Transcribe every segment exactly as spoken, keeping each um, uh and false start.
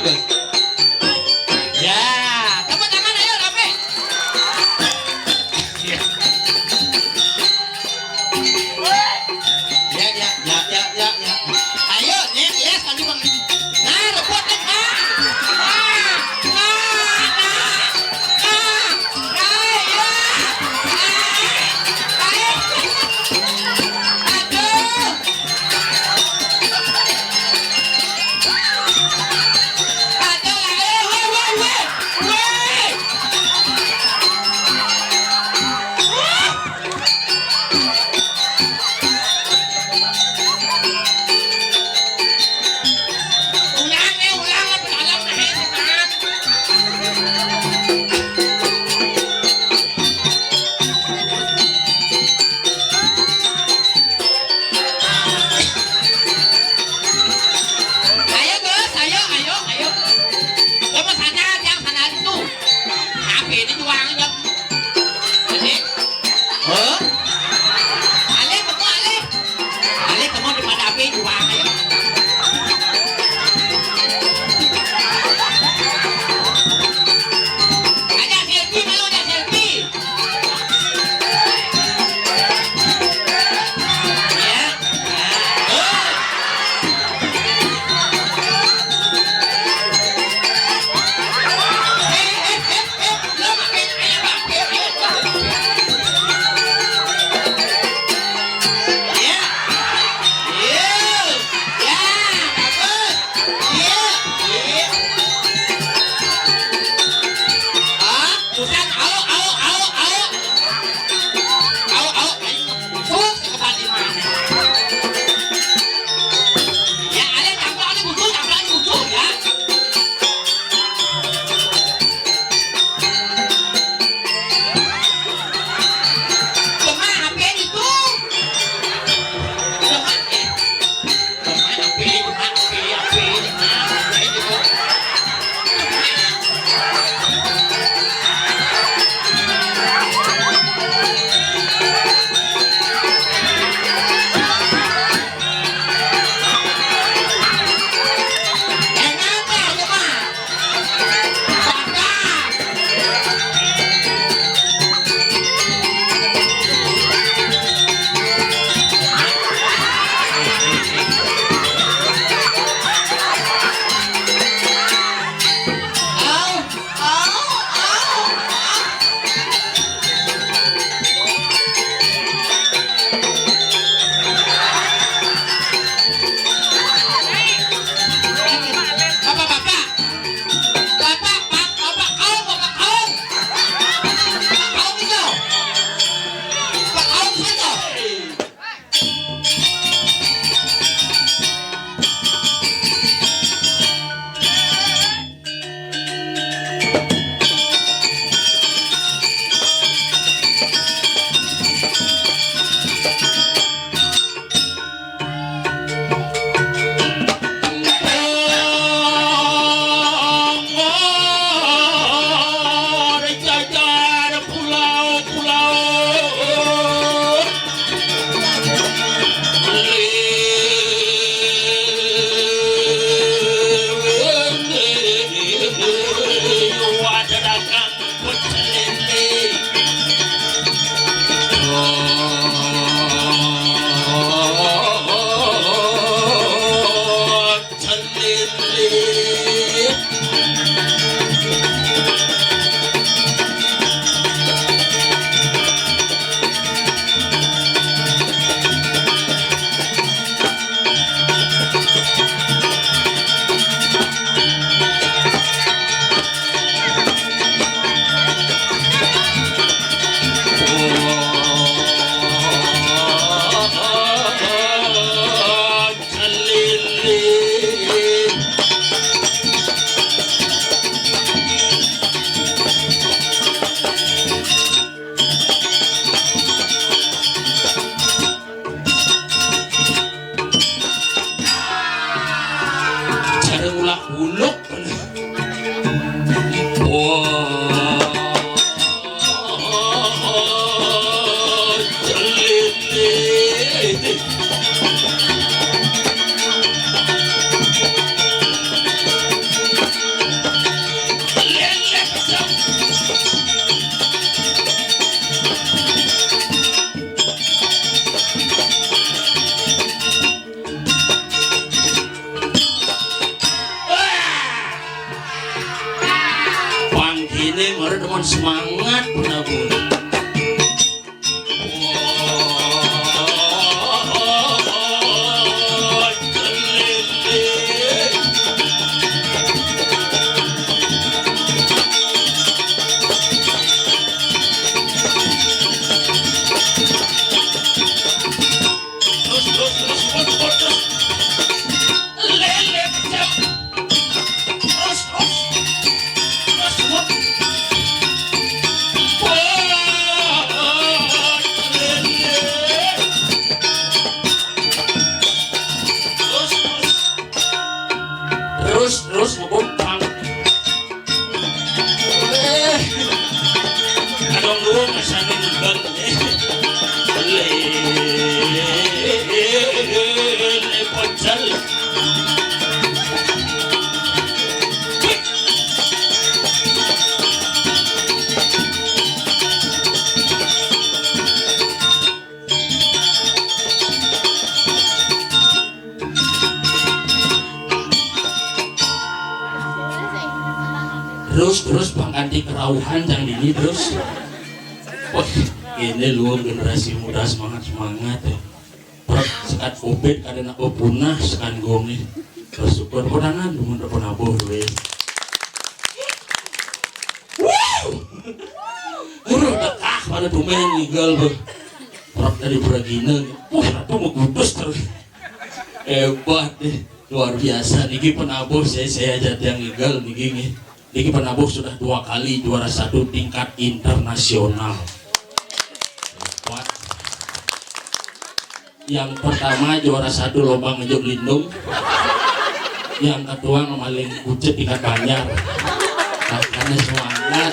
Ya, tepuk tangan, ayo, rame. Ya. Ya, ya, ya, ya, ya, ya. Ayo, nih, yes, tadi Bang. Nah, rebut, nih, ah. Ah, ah, ah, ah. Ayo. Ah, ayo. Aduh. Ayo, Gus, ayo, ayo, ayo. Lo mau sana, jangan sana itu. Apa ini juangnya? Ini? Hah? Alih, kamu alih. Alih, kamu di mana apa juang, ayo. Ada selfie, malu ada selfie. Buset, au, au, au, au. Au, au, aing busuk, ka tempat di mana? Ya, ada campur, ada busuk, campur, ada busuk, ya. Cuma H P itu. Cuma, eh. Bapak, Pak, Bapak Kaung, Bapak Kaung. Pak Kaung itu. Pak Kaung itu. Cara ulah buluk. Wah, jelili. Mari teman semangat, Prabu. Terus, terus, terus, terus, terus. Lele, terus, terus. Terus, terus. Wah, lele. Terus, terus. Terus, terus, ngebut, Bang. Eh, kadang dulu ngasani beban, eh. Le, le, pocel. Terus, terus, pangganti kerauhan yang ini terus. Wah, ini lu generasi muda semangat-semangat ya. Perut sekat covid kada nak punah sekan gong nih. Bersyukur pedangan, dumun pun aboh duit. Wuh! Guru dekah pada tumben ngigal, beh. Perut dari beragina. Wah, ratu mau gudus terus. Hebat deh. Luar biasa niki penabuh saya, saya aja yang ngigal niki nih. Niki penabuh sudah dua kali juara satu tingkat internasional. Hebat. Yang pertama juara satu lomba ngejuk lindung. Yang kedua ngemaling kucet tingkat Banjar. Makanya semangat.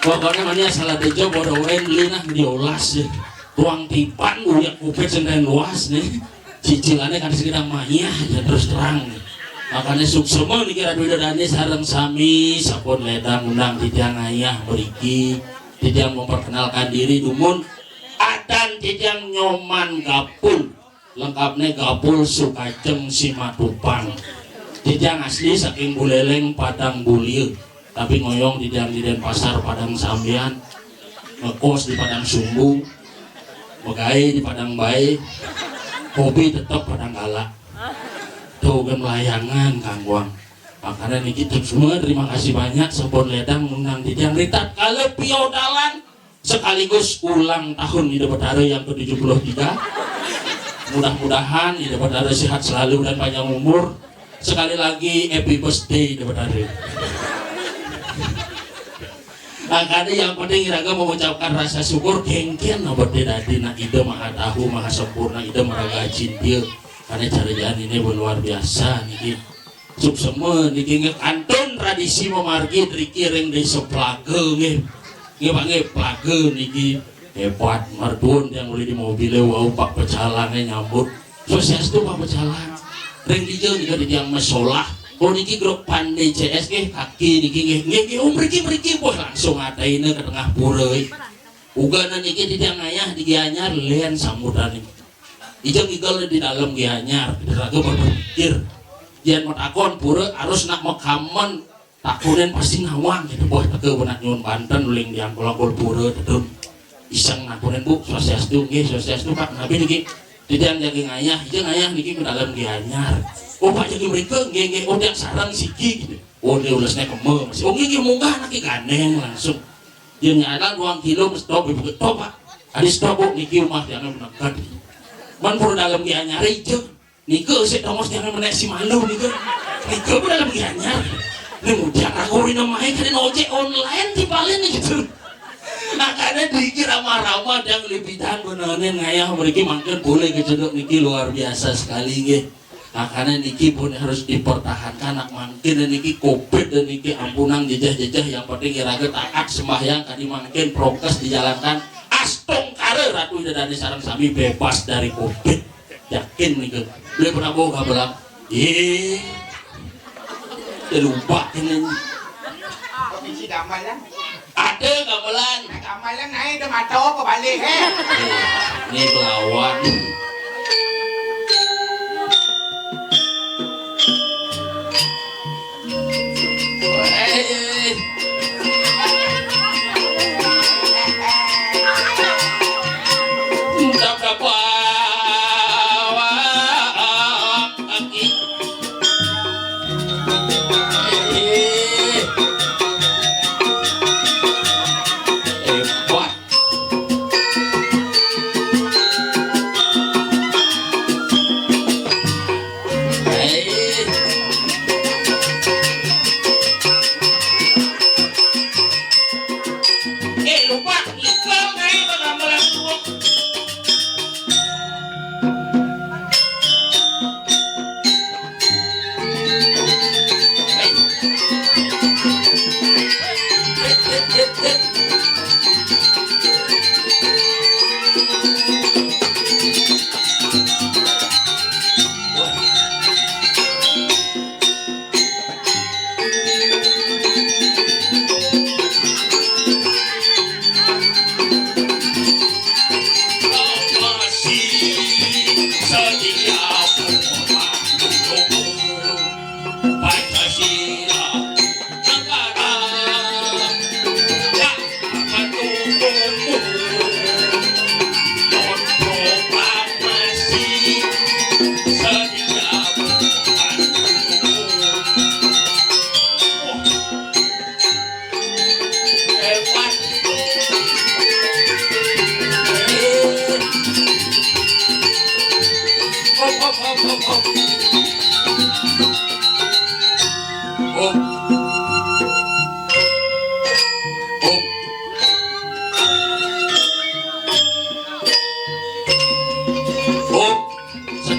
Pokoknya mana salah tejo bodoh beli nah diolas ya. Tuang tipan uyak kupet sendiri luas nih. Cicilannya kan sekedar mayah ya terus terang. Makanya suksema niki Ratu Ida Dani sareng sami sampun ledang undang titiang ayah beriki. Titiang memperkenalkan diri dumun adan titiang Nyoman Gapul. Lengkapnya Gapul Sukajeng Simatupang. Titiang asli saking Buleleng Padang Bulia. Tapi ngoyong di Dang di Denpasar Padang Sambian, ngekos di Padang Sumbu, megai di Padang Bae, hobi tetep Padang Galak. Tuh kan layangan kangguang. Makanya niki semua terima kasih banyak sampun ledang undang di Dang Ritat kalau piodalan sekaligus ulang tahun Ida Betara yang ke tujuh puluh tiga. Mudah-mudahan Ida Betara sehat selalu dan panjang umur. Sekali lagi happy birthday Ida Betara. Nah, kada yang penting iraga mengucapkan rasa syukur kengken nah birthday dadi nah Ida maha tahu maha sempurna Ida maraga cintia karena carajaan ini luar biasa niki. Suksema niki nggih kantun tradisi memargi driki ring desa Plaga nggih. Nggih Pak nggih Plaga niki hebat mertuun yang mulai di mobilnya wau Pak Pecalange nyambut. Swastiastu Pak Pecalang. Ring dija nika di tiang mesolah. Kalau niki grup Pande C S nggih kaki niki nggih nggih nggih oh mriki mriki wah langsung ataina ke tengah pura. Uga niki di tiang ayah di Gianyar len sambutan niki. Ijeng igal di dalam Gianyar, raga berpikir. Yen matakon pura harus nak makaman takunin pasti nawang gitu. Wah teke benak nyun Banten uling diangkul-angkul pura tedun. Iseng nakunin Bu, swastiastu nggih, swastiastu Pak. Nabi niki titiang jagi ngayah, ijeng ngayah niki ke dalam Gianyar. Oh Pak jagi mereka nggih nggih, oh tiang sarang siki gitu. Oh dia ulasnya kema masih. Oh nggih nggih munggah naki gandeng langsung. Dia nyadang dua kilo stop ibu ketok Pak. Adi stop Bu niki rumah tiang menekan. Man pura dalam Gianyar ijeng. Nika sik tongos jangan menek si malu nika. Nika pun dalam Gianyar. Ini mudian aku ini main kan ojek online di paling gitu. Makanya dikira ramah-ramah dan lebihan beneran ngayah mereka mungkin boleh kecedok niki luar biasa sekali nggih. Makanya niki pun harus dipertahankan nak mungkin dan niki covid dan niki ampunang jejah-jejah yang penting iraga taat sembahyang kadi mungkin prokes dijalankan astungkara Ratu Ida Dani sareng sami bebas dari covid. Yakin nih gue. Beli pernah bawa gamelan. Ih. Dia lupa ini. Bisi gamelan. Ada gamelan. Gamelan naik dia mata apa balik eh. Ini belawan. Eh.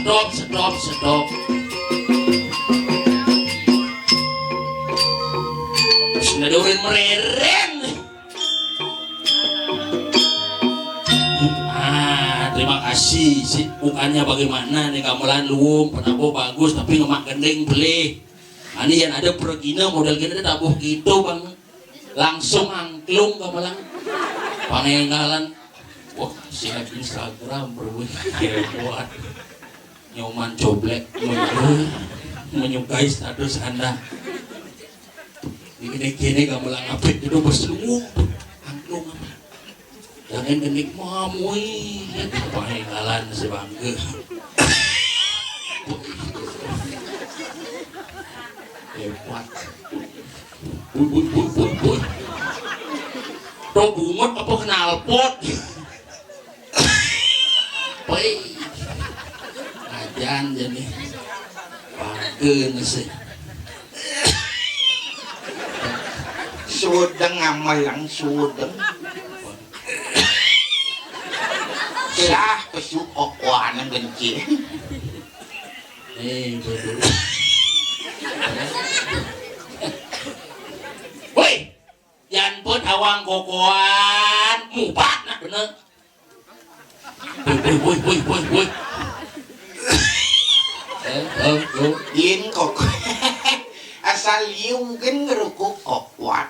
Stop, stop, stop. Wis ngedurin mereren. Ah, terima kasih. Si, bukannya bagaimana nih, gamelan luung, penampo bagus, tapi ngemak gending pelih. Ani yang ada pergina model gini tabuh gitu, Bang. Langsung angklung gamelan. Panenggalan. Wah, si Instagram, bro. Hebat. Nyoman coblek, menyukai, menyukai status Anda. Ini kini gamelan apit itu berseluruh. Angklung apa? Jangan gending mamui. Panenggalan si bangke. Hebat. Bui, bui, bui, bui, bui. Tuh bungut apa knalpot? Woi. Ajan jadi. Pageun sih. Sudeng amal yang sudeng. Lah, pesu kokoan genci. Eh, betul. Woi, yan pun awang kokoan, mubat nak bener. Woi, woi, woi, woi, woi, woi. Eh, eh, eh. Yin kok. Asal liu kan ngerukuk kokoan.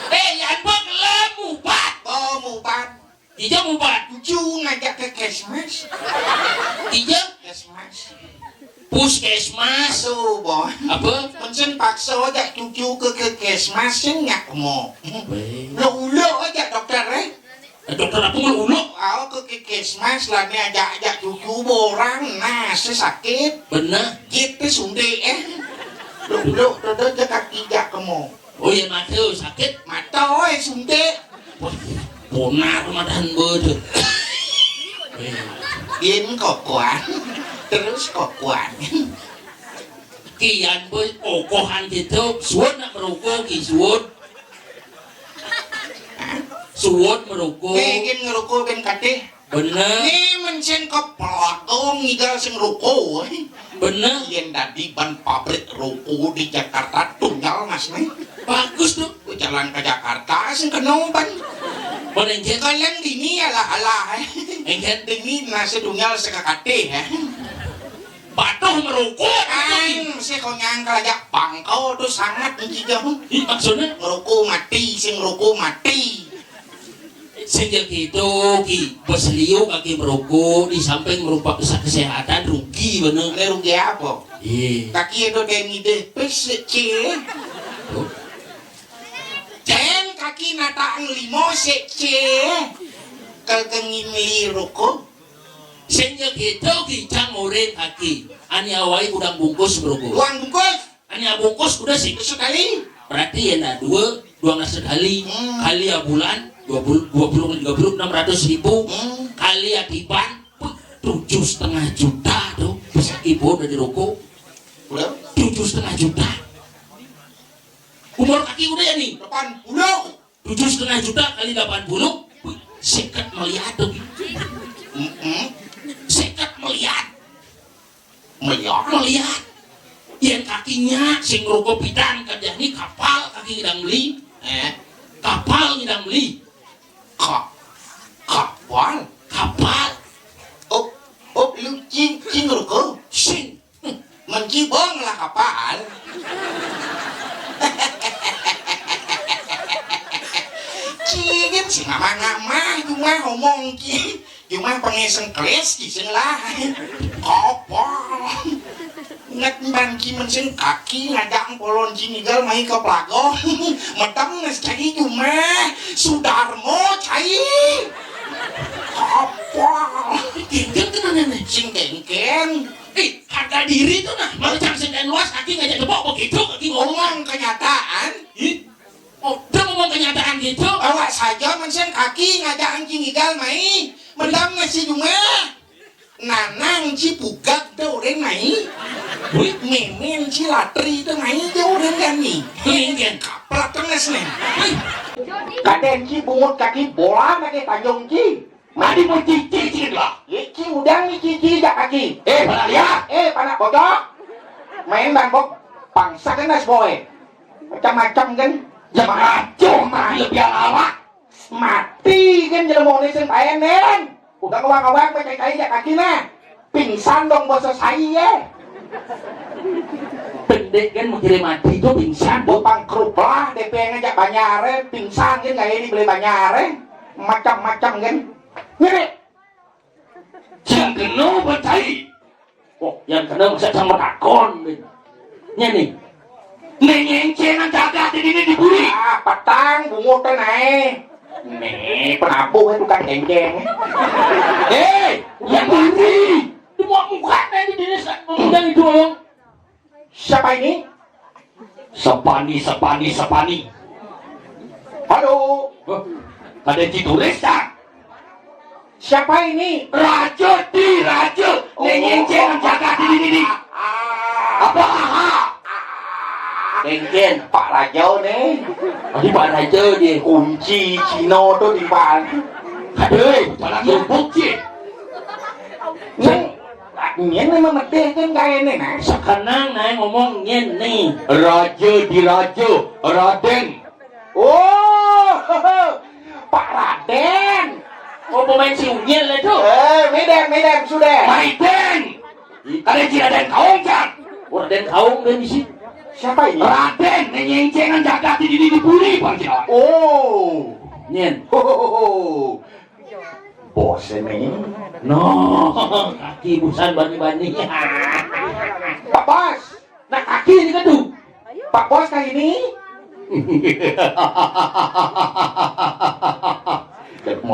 Eh, yan pun lemu, Pak. Oh, mubat. Ija mubat. Ju ngajak ke kesmas. Ija? Kesmas. Puskesmas. Aduh, boy. Apa? Mencen paksa aja cucu ke, ke kesmas, sing nyak mo. Weh. Lo ulo aja dokter, eh. Eh, dokter apa mau ulo? Aw, ke, ke kesmas lah, ni ajak, ajak cucu borang, nah, sesakit. Bener. Gitu, suntik, eh. Lo ulo, dodo aja kaki jak kemo. Oh iya, mata sakit. Mata, oi, suntik. Wah, bonar matahan beuh. Yen kokoan, terus kokoan. Kian beuh kokohan gitu, suud nak merokok, ki suud. Suud merokok. Bikin ngerokok ben katih. Bener. Ni mencen keplagong ngigal sing ruko. Bener. Yen dadi ban pabrik ruko di Jakarta tunggal, Mas, nih. Bagus tuh. Ku jalan ke Jakarta sing kena ban. Ban engken. Kalian dini alah-alah. Engken. Dini nasi tunggal sekakate, ya. Patuh merokok. Aing mesti konyang kerja pangkau tuh sangat menjijau. Ih, maksudnya? Merokok mati, sing rokok mati. Sing ya gitu, Ki. Bos liu kaki merokok, di samping merupakan kesa-, kesehatan, rugi bener. Ini rugi apa? Iya. Kaki itu demi deh, pes, cie. Tuh. Jen kaki nataan limo, sik, cie. Kegengin li rokok. Sing ya gitu, Ki, cang oren kaki. Ani awai udang bungkus merokok. Uang bungkus? Hanya bungkus udah sih. Sekali. Berarti ya nah, dua, dua belas sekali. Hmm. Kali ya bulan, dua puluh, dua puluh, tiga puluh, enam ratus ribu. Hmm. Kali ya tiban, wih, tujuh setengah juta tuh. Bisa ibu udah di ruko. Udah? Tujuh setengah juta. Umur kaki udah ya nih? Delapan puluh. Tujuh setengah juta kali delapan puluh, wih, seket miliar tuh. Mm-mm. Seket miliar. Melihat. Melihat. Yén kaki nya sing ruko pidan, kadéna kapal kaki ngidang beli. Eh, kapal ngidang beli. Ka-, kapal, kapal. Oh, oh, lu cing, cing ruko? Sing. Hmm, mencibong lah kapal. Cingin si mama-mama, cuma ngomong, cing. Cuma pengen sengklis, cing lah. Kapal. Ingat bangki mensing kaki ngajak polon cinigal mai ke pelago. Medem nes cai cuma. Sudarmo cai. Kapal. Kéngkén tuh nanya nih. Sing kéngkén. Eh, harga diri tuh nah. Macam sing luas kaki ngajak tepok begitu kaki ngomong. Ngomong kenyataan. Ih. Oh, dia ngomong kenyataan gitu. Awak saja mensing kaki ngajak cinigal mai. Medem nes cai cuma. Nanang ci pugak da orang mai. Wih, mémén ci latri da mai da orang gani. Mémén. Kaplak tenges nih. Wih. Kadén ci bungut kaki bola nake tanjung ci. Madi mau cici ci lah. Iki udang ni cici jak kaki. Eh, pernah lihat? Eh, panak bojok. Main bangkok. Pangsa kenas boy. Macam-macam kan. Ya macam mah lebih awak. Mati kan jelema sing paénen. Udah kawang-kawang, cai-cai jak kaki nah. Pingsan dong basa sai ya. Pendek kan mau kirim mati tuh pingsan. Bupang keruplah, D P ngajak banyaran, pingsan kan gaya ini beli banyaran. Macam-macam kan. Ngene. Sing kena betai. Oh, yang kena masa sama takon. Nya nih. Ning encénan jagat di dini di buri. Ah, petang bungut téh naé. Nih, penabuh itu kan cengkeng. Hei, yang buri. Semua muka nih di dini sa-, pemuda itu. Siapa ini? Sepani, Sepani, Sepani. Halo. Hah? Ada di tulis tak? Siapa ini? Raja di Raja. Oh. Ning encénan jagat di dini. Apa? Aha. Encén, Pak Raja nih. Tadi Pak Raja dia. Kunci Cina tuh di pan. Aduh, malah nyebut sih. Ning, nyén memang medeh kan kayaknya nah. Sekenang nah ngomong nyén nih. Raja di Raja, Raden. Oh, Pak Raden. Oh, pemain si Unyil itu. Eh, Medan, Medan, sudah. Maiden. Ada si Raden Kaung, Cang. Oh, Raden Kaung dia misi. Siapa ini? Raden, ngenyengcengan jagat di dini di puri, Bang Cang. Oh. Nyén. Ho, ho, ho, ho. Bos ini. No, kaki busan bani-bani. Pak Bos. Nah, kaki ini kan tuh. Pak Bos kah ini?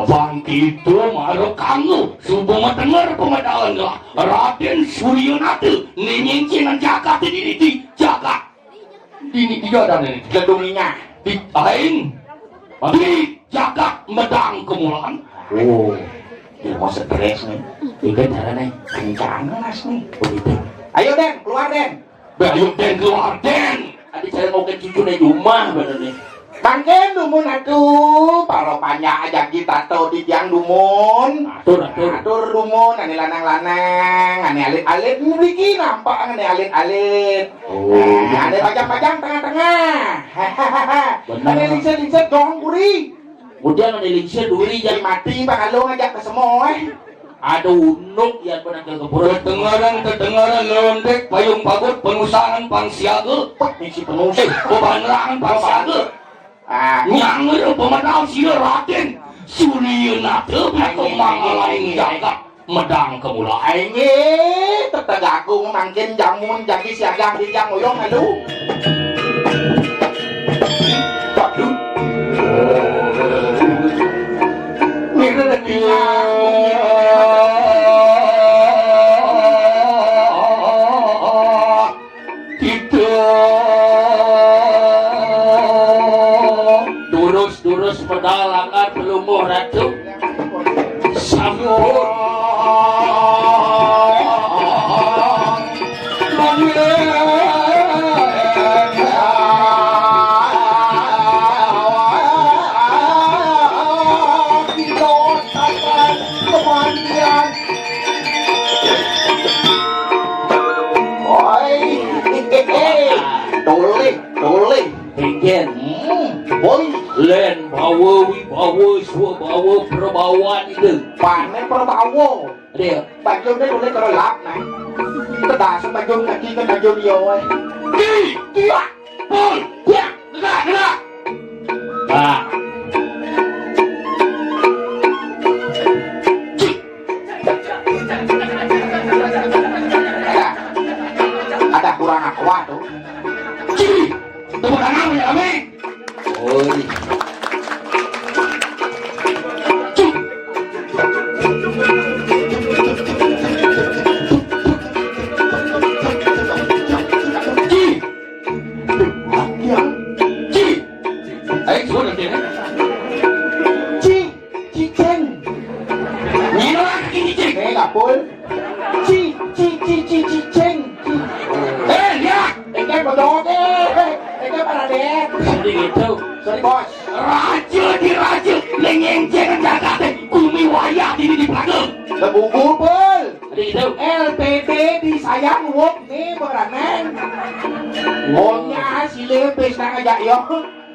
Bang itu mara kanggo suba madenger pamedal lah. Raden Suryanata ngenyengcengan jagat di dini di jagat. Dini dia dan ini. Gedung inya. Di aing. Di jagat Medang Kemulan. Oh. Dia mau stres nih. Ini caranya kencang nas nih. Oh gitu. Ayo Den, keluar Den. Bah, ayo Den keluar Den. Tadi saya mau ke cucu nih di rumah bener nih. Mangkin dumun atuh, para panjang aja kita tahu di tiang dumun. Atur, atur. Atur dumun, ane lanang-lanang, ane alit-alit, mriki nampak ane alit-alit. Oh, nah, iya. Ane pajang-pajang tengah-tengah. Bener. Ane lingsir-lingsir dong kuri. Kemudian ane lingsir duri jadi mati, Pak, kalau ngajak ke semua, eh. Ada unuk ya pernah ke kebun. Kedengaran, kedengaran londek, payung pagut, penusangan, pang siaga. Wah, misi penuh. Eh, pebanerangan, pang siaga. Ah. Nyangger pemedal sila Raden Suryanata, pinaku mangalaing jagat Medang Kemula. Inggih, tetegagung mangkin jamun jagi siaga kijang oyong aduh. Waduh. Mira lagi. Kita durus-durus pedal angkat pelungguh ratu. Sampun. Kematian. Itu. Pané Prabawa. Dia. Bajune boleh kalau lap, nah. Kedasa bajune kaki ke bajune yo, eh. Ki, kia, pul, kia, gerak, gerak. Nah. Cik. Ada, ada kurang aqua tuh. Cik. Tepuk tangan ya, kami. Oi. Cik. Cik. Latihan. Cik. Ayo, suruh latihan. Cik. Cicing. Nino lagi cicing. Eh, kapul. Ci, ci, ci, ci, cicing. Ci. Eh, lihat. Engké bedog, eh. Engké paradet. Jadi gitu. Sorry, Bos. Raja di raja, lengeng jangan jagat, kumi wayah di di pelaga. Lebubu, Pul. Jadi gitu. L P D di sayang wok nih beranen. Woknya hasilnya pesta ngajak yo.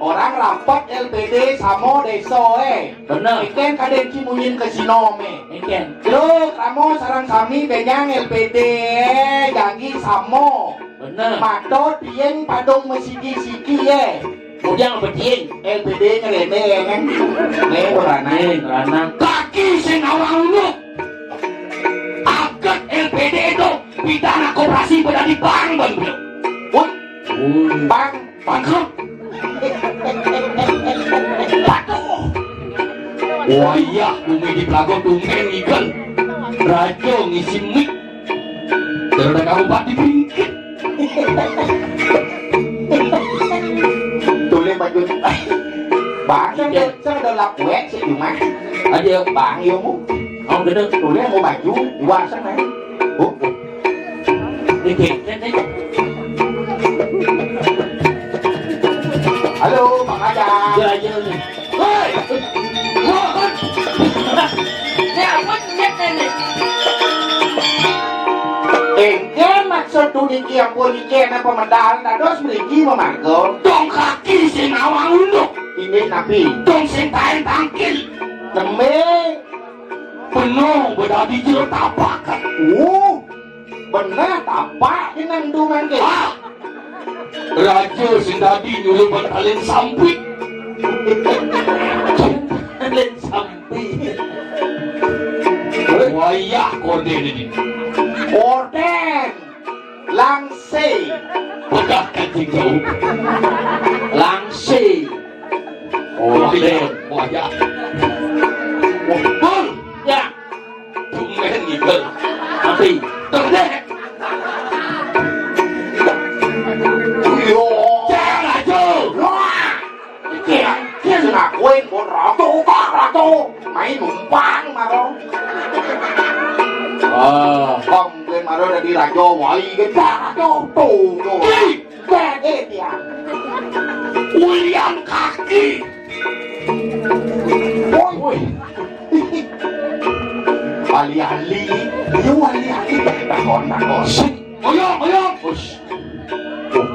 Orang rapet L P D samo désa, eh. Bener. Engkén kadén ci munyin ke sino, mé. Engkén. Jero, kamu sareng sami bénjang L P D, eh, janji samo. Bener. Mato tiing padung masigi-sigi, eh. Kemudian apa tiing? L P D nyeréné, ya kan? Né, beranang. Né, beranang. Kaki sing awang unduk. Aget L P D itu pidana koperasi pada di bank, Bang. Woi. Woi. Bank. Bangkrut. Patuh. Wayah bumi di pelago tumbén ngigel. Raja ngisi mik. Terus ada kamu pati bingkit. Tulis baju. Bang, saya udah, saya udah lap wek sih, Juma. Aja. Bang, yo mu. Kamu gede. Tulis mau baju, luar sana. Oh, oh. Iki, iki. Halo, Pak Raja. Iya, iya, iya. Hei! Wah, kan. Ya, apa cek ini? Engké maksud duniki ampun iki ana pemedal dados mriki memarga. Dong kaki sing awang unduk. Inggih napi? Dong sing taén tangkil. Nembe. Penuh bedadi jero tapakan. Uh. Bener, tapak jenengan tu mangke. Ah! Raja sing dadi nyuluh bantalin sampi. Bantalin sampi. Wayah korden ini. Korden. Langse. Pedah kacing jauh. Langse. Korden. Wayah. Wah, Bul. Ya. Tumben ngigel. Tapi terdek. Yo. Jangan aja. Wah. Iki ya, iki sing ngakuin pun ratu, Pak Ratu. Main numpang maro. Ah, kong gue maro dadi raja wali gedhe ratu. Tuh, tuh. Ih. Gede dia. Ulian kaki. Woi. Ali-ali. Yo ali-ali. Takon, takon. Oyong, oyong. Us. Tuh.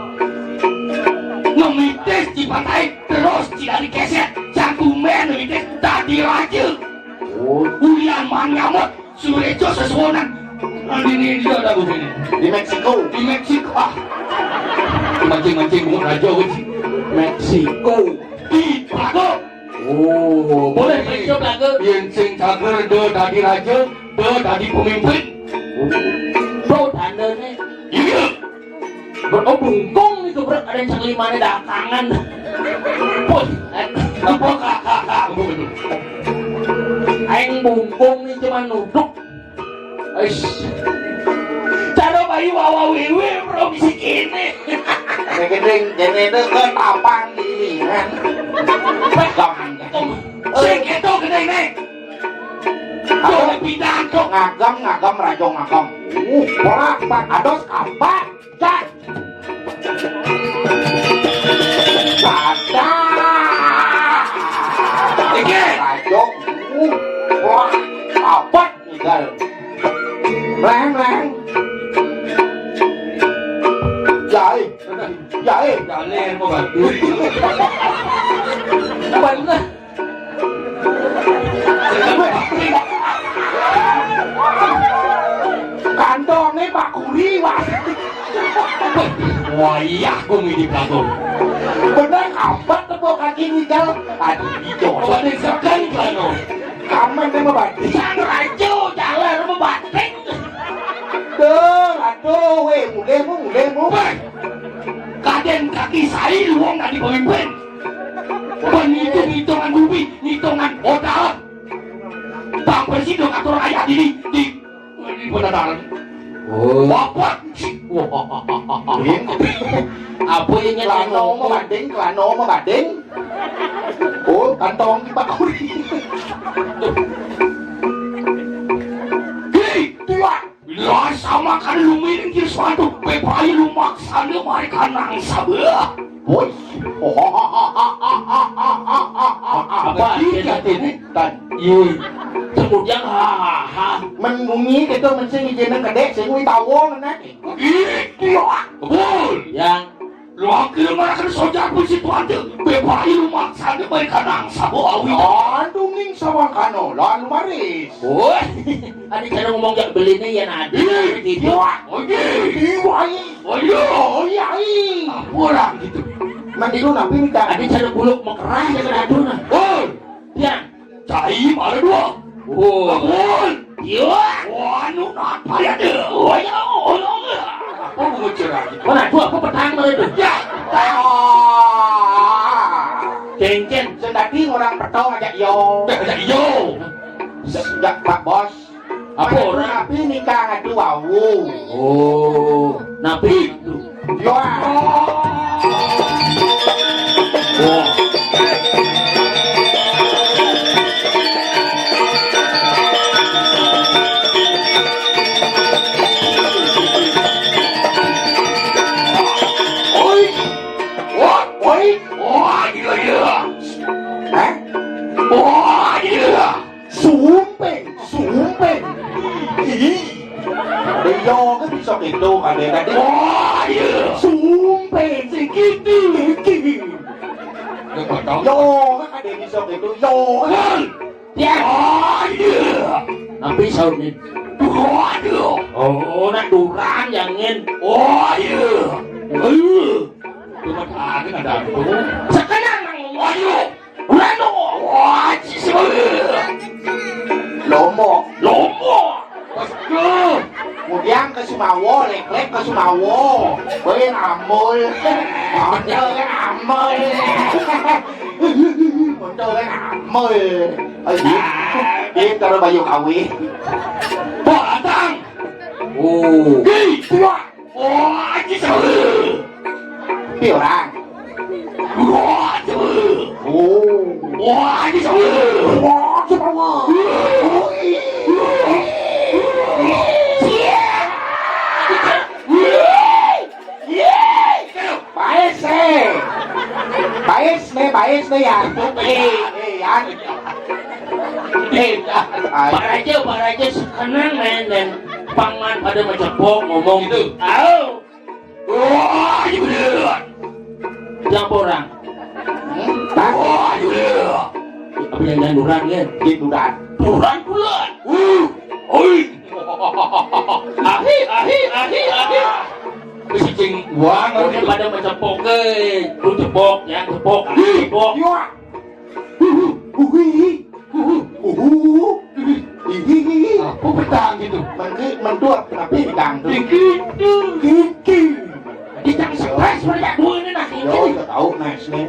Ngemitis cipatai terus tidak dikeset. Jagumen ngemitis tadi raja. Oh. Ulian manyamut. Surejo sesuwonan. Nang dini dia ada bumi ini. Di Meksiko. Di Meksiko. Ah. Mancing-mancing bungut raja wis. Meksiko. Di Prago. Oh, boleh main ke Prago. Yen sing cager do dadi raja, do dadi pemimpin. Do tandane. Iya. Ber-, oh, bungkung itu, Bro. Ada yang cak limane dakangan. Pun. Apa kakak? Aing bungkung ini cuma nuduk. Ais. Cara bayi wawa wiwi, Bro, bisa kene. Nek gendeng, kene itu kan tapang ini, kan. Gampang. Sing itu gendeng, nih. Tuh, pindah, tuh. Ngagem, ngagem, rajo ngagem. Uh, perak, Pak. Ados, kapak. Cak. Sada. Iki. Rajo. Uh, wah, abot ninggal. Leng, leng. Jae. Jae. Jae mau bantu. Bener. Sing Tongé Pak Guri, wah. Wayah gumi di Blago. Bener, abad tepuk kaki ngigal. Aduh, ijo. Coba disekan Blago. Kamen téh mabati. Sang rajo jaler mabatik. Duh, aduh, wéh, mulih mu, mulih mu. Wéh, kadén kaki sai luwung dadi pemimpin. Pun ngitung-ngitungan bumi, ngitungan modal. Bang Presiden atur ayah dini di, di penataran. Oh. Bapak. Wah. Apa yang nyata Kelano ngomong? Mabading, kelano mabading. Oh, kantong di Pak Kuri. Hei, tuak. Bila sama kan lumiring di suatu, bebai lumaksana mari kanang sabeuah. Woi. Apa? Iya. Kemudian, ha, ha, ha. Men bumi kita men sing ijeunna gedé, sing witawa, nah. Iya. Betul. Yang Laki marakan sojar pun si tuan teu, bebai lumaksana mari kanang sabeuah awi. Aduh, ning sawangkana, lawan lumaris. Woi, adi cara ngomong jak beliné ya nadi. Ih, gitu. Wah, oke. Ih, wah, ih. Oh, iya. Oh, iya, ih. Apa orang gitu? Mandi lu napi nih, Kak? Adi cara buluk mekerah ya kan aduh nah. Oh. Pian. Cai mara dua. Oh. Bangun. Iya. Wah, anu napa ya deh? Oh, ya, oh, ya. Apa bungut cerah gitu? Mana tuh apa petang mara itu? Ya. Ah. Cengcen. Sendaki orang petong aja yo. Aja yo. Sejak Pak Bos. Apa orang? Napi nikah ngadu wau. Oh, napi? Yo. Oh. Oi. Wah, oi. Wah, gila, gila. Hah? Wah, gila. Sumping, sumping. Ih. Ada yo kan bisa gitu, ada tadi. Oh, iya. Sumping, segitu. Yo, kan ada bisa gitu. Yo. Kan. Ya. Oh, iya. Tapi saurna. Waduh. Oh, nak durang jangin. Oh, iya. Eh. Cuma ada tuh. Sekarang. Waduh. Rano, wajis, lomo. Lomo. Waduh. Kemudian ke Sumawo, lek-lek ke Sumawo. Beuh ambul. Motor kan ambul. Motor kan ambul. Ayo. Dia taruh bayu kawin. Batang. Oh. Hei, tua. Wah, ini seru. Pi orang. Wah, seru. Oh. Wah, ini seru. Wah, seru. Wah. Wah. Wah. Wah. Wah. Wah. Baes, eh. Baes, nih, baes, nih, ya. Eh, eh, ya. Eh, Pak Raja, Pak Raja, sekenang, men, dan pangman pada mencepok ngomong gitu. Tahu? Wah, iya bener. Siapa orang? Hmm? Wah, iya bener. Apa yang jangan orang, ya? Di duran. Duran, duran. Uh, oi. Ahi, ahi, ahi, ahi. Wis cing buang. Oke, pada mencepok, eh. Lu cepok, yang cepok, cepok. Iya. Uhuh, uhuh, uhuh, uhuh. Apa petang gitu? Menteri, mentua, tapi di kangkung. Gitu. Gitu. Kita stres banyak dua ini nah. Yo, ini. Kita tahu nice nih.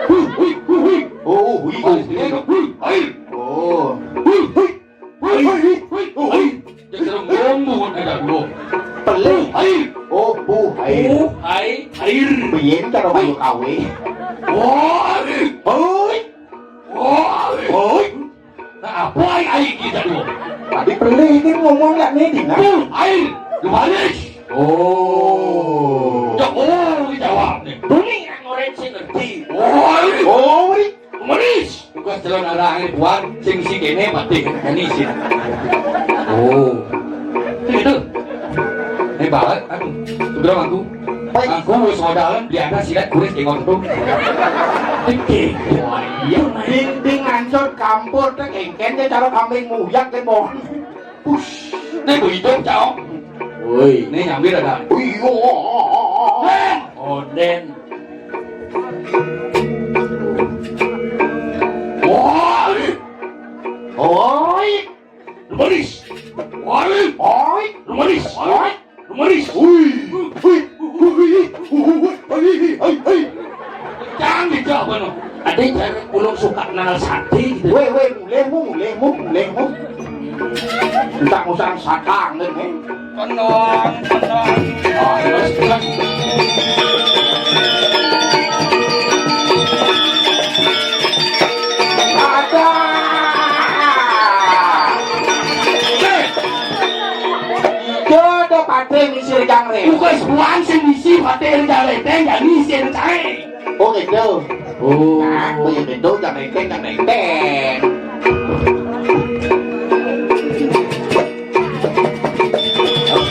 Hui, hui, hui, hui. Oh, hui, hui, hui, hui. Hui, air. Oh. Hui, hui. Hui, hui, hui, hui. Jangan ngomong ada dulu. Pelih. Air. Oh, buh, air. Buh, air, air. Biyen karo bayu kawe. Woi. Woi. Woi. Woi. Nah, apa air, air kita dulu? Tadi pelih ini ngomong nggak nih, Dina? Buh, air. Lumaris. Oh. Ya, oh, dijawab nih. Bumi yang orang sih ngerti. Woi. Woi. Manis. Tugas calon arah angin buat sing si kene patih kene sih. Oh. Itu. Ini banget aku. Sudah aku. Aku mau sodalan di atas silat kuris kengor tuh. Oke. Wah, iya. Dinding ancur kampur teh kengken dia cara kambing muyak teh bohong. Push. Nih bu hidup cau. Woi. Nih nyambi dah. Wih, oh, oh, oh, oh. Den. Onden. Woi. Oi. Rumanis. Woi. Oi. Rumanis. Oi. Rumanis. Hui. Hui. Hui. Hui. Hui. Hui. Hui. Jangan dijawab, no. Ada cara pulang suka nal sakti gitu. Weh, weh, mulai mu, mulai mu, mulai mu. Entah usah satang, kan, eh. Tenang, tenang. Ah, terus, terus. Ada. Eh. Ijo do pate misir jangre. Bukan sebulan sing misi pate jangre, teh, jadi sing cae. Oh, gitu. Oh. Nah, kuwi itu jang enteng, jang enteng.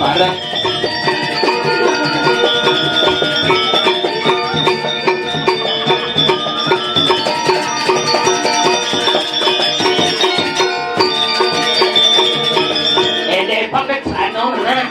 Bareng. Ende pamit anu, nah.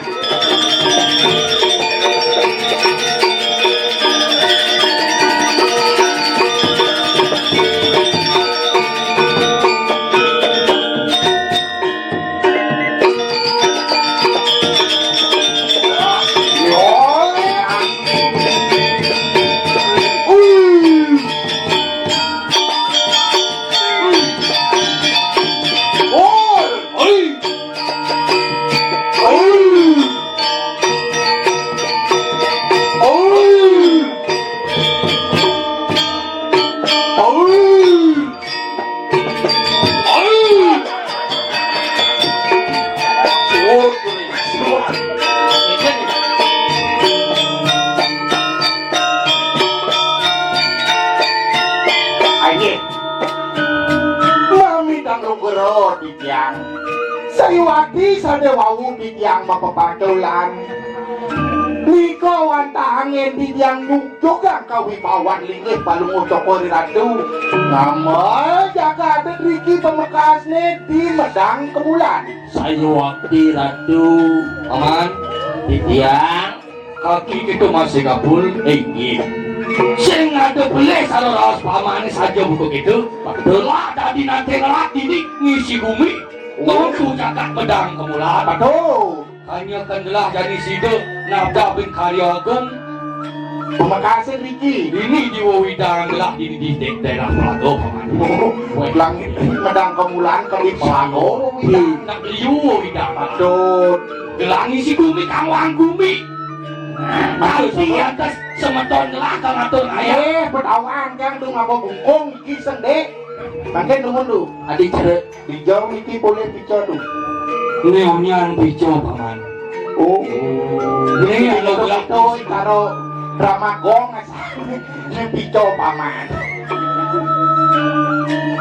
Aye. Mami dan Nugroho. Titiang. Sayuwakti sane wau titiang mapepatulan. Nika wantah angin titiang nyujugang kawibawan linggih Palungguh Cokor Ratu. Nama jagat riki pamekasne di Medang Kemulan. Sayuwakti Ratu. Paman, titiang. Kaki kita masih kabul, inggih. Sing ada beli salah raos pamane saja buku itu. Betul lah, dadi nanti ngelak didik ngisi bumi. Tunggu jagat Medang Kemulan. Betul. Hanya kendelah jadi sida nabda bin karya agung. Pamekasan riki. Ini di Wewidang gelah di, di, di daerah Pelago, Paman. Oh, langit Medang Kemulan ke di Pelago. Nak liu Wewidang. Betul. Gelah ngisi bumi kang wang bumi. Tapi atas semeton lah kang atur ayah. Eh, betahuan kang tu ngapa bungkung iki sendek. Mangke nuwun lu. Adi jere. Dijauh iki boleh pica tu. Ini onyan pica, Paman. Oh. Ini anu betul karo drama gong. Ini pica, Paman.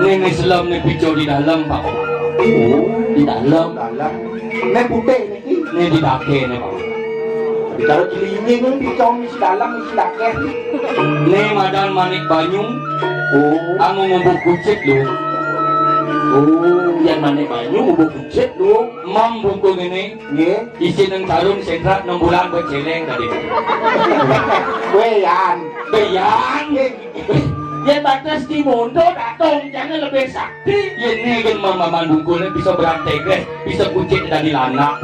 Ini, ini selem, ini pica di dalam, Pak. Oh, di dalam. Dalam. Ini putih niki. Ini di dake, ini, Pak. Kalau cilinging ini pica isi dalam, isi dake. Ini madan manik banyu. Oh. Anu ngubuk kucit lu. Oh, yang manik banyu ngubuk kucit lu. Mam buku ini. Nggih. Isi nang karung sentrat enam bulan buat celeng tadi. Weyan. Weyan. Yen batas di mondo datang, jangan lebih sakti. Yen negen mamaman bungkulnya bisa beranteges, bisa kucing dari lanak.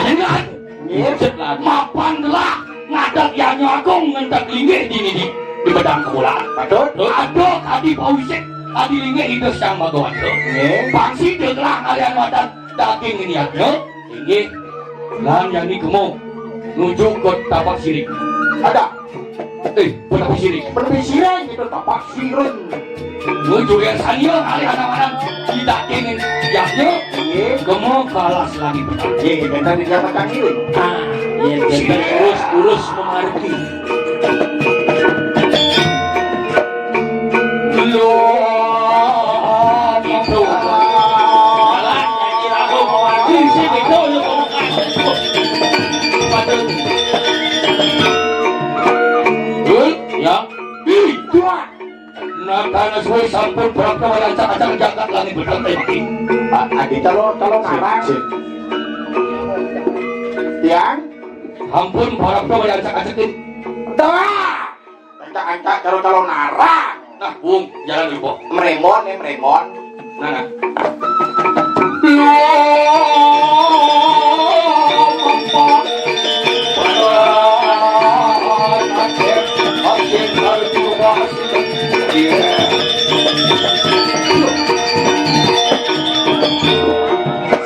Ingat, ngencet lah. Mapan gelah ngadep Yanyo Agung ngentek linggih di, di, di Medang Kemulan. Betul. Ada tadi Pak Usik, tadi linggih itu sang Bhagawanta. Nggih. Bangsi dia gelah ngalian madan daging ini ya. Inggih. Lan yani kemo nuju ke tapak sirik. Ada. Eh, penepi sirik. Penepi sirik itu tapak sirik. Nuju yang sania kali anak-anak tidak ingin yahnya. Iya. Kemo kalas lagi. Iya, kita di jabatan ini. Ah, iya, kita urus-urus memarki. Lho, itu. Jalan, nyanyi lagu, mewakili si Bedo, lu ngomong apa? Hei, ya. Ih, dua. Nah, karena suwe sampun berangkat rancak-rancak jagat langit betul, eh. Pak, adi telo, telo ngarang. Sip, sip. Yang ampun, para pun pada acak-acakin. Dah. Ancak-ancak caro calon arang. Nah, Bung, jalan dulu, Bung. Meremon, eh, meremon. Nah, nah.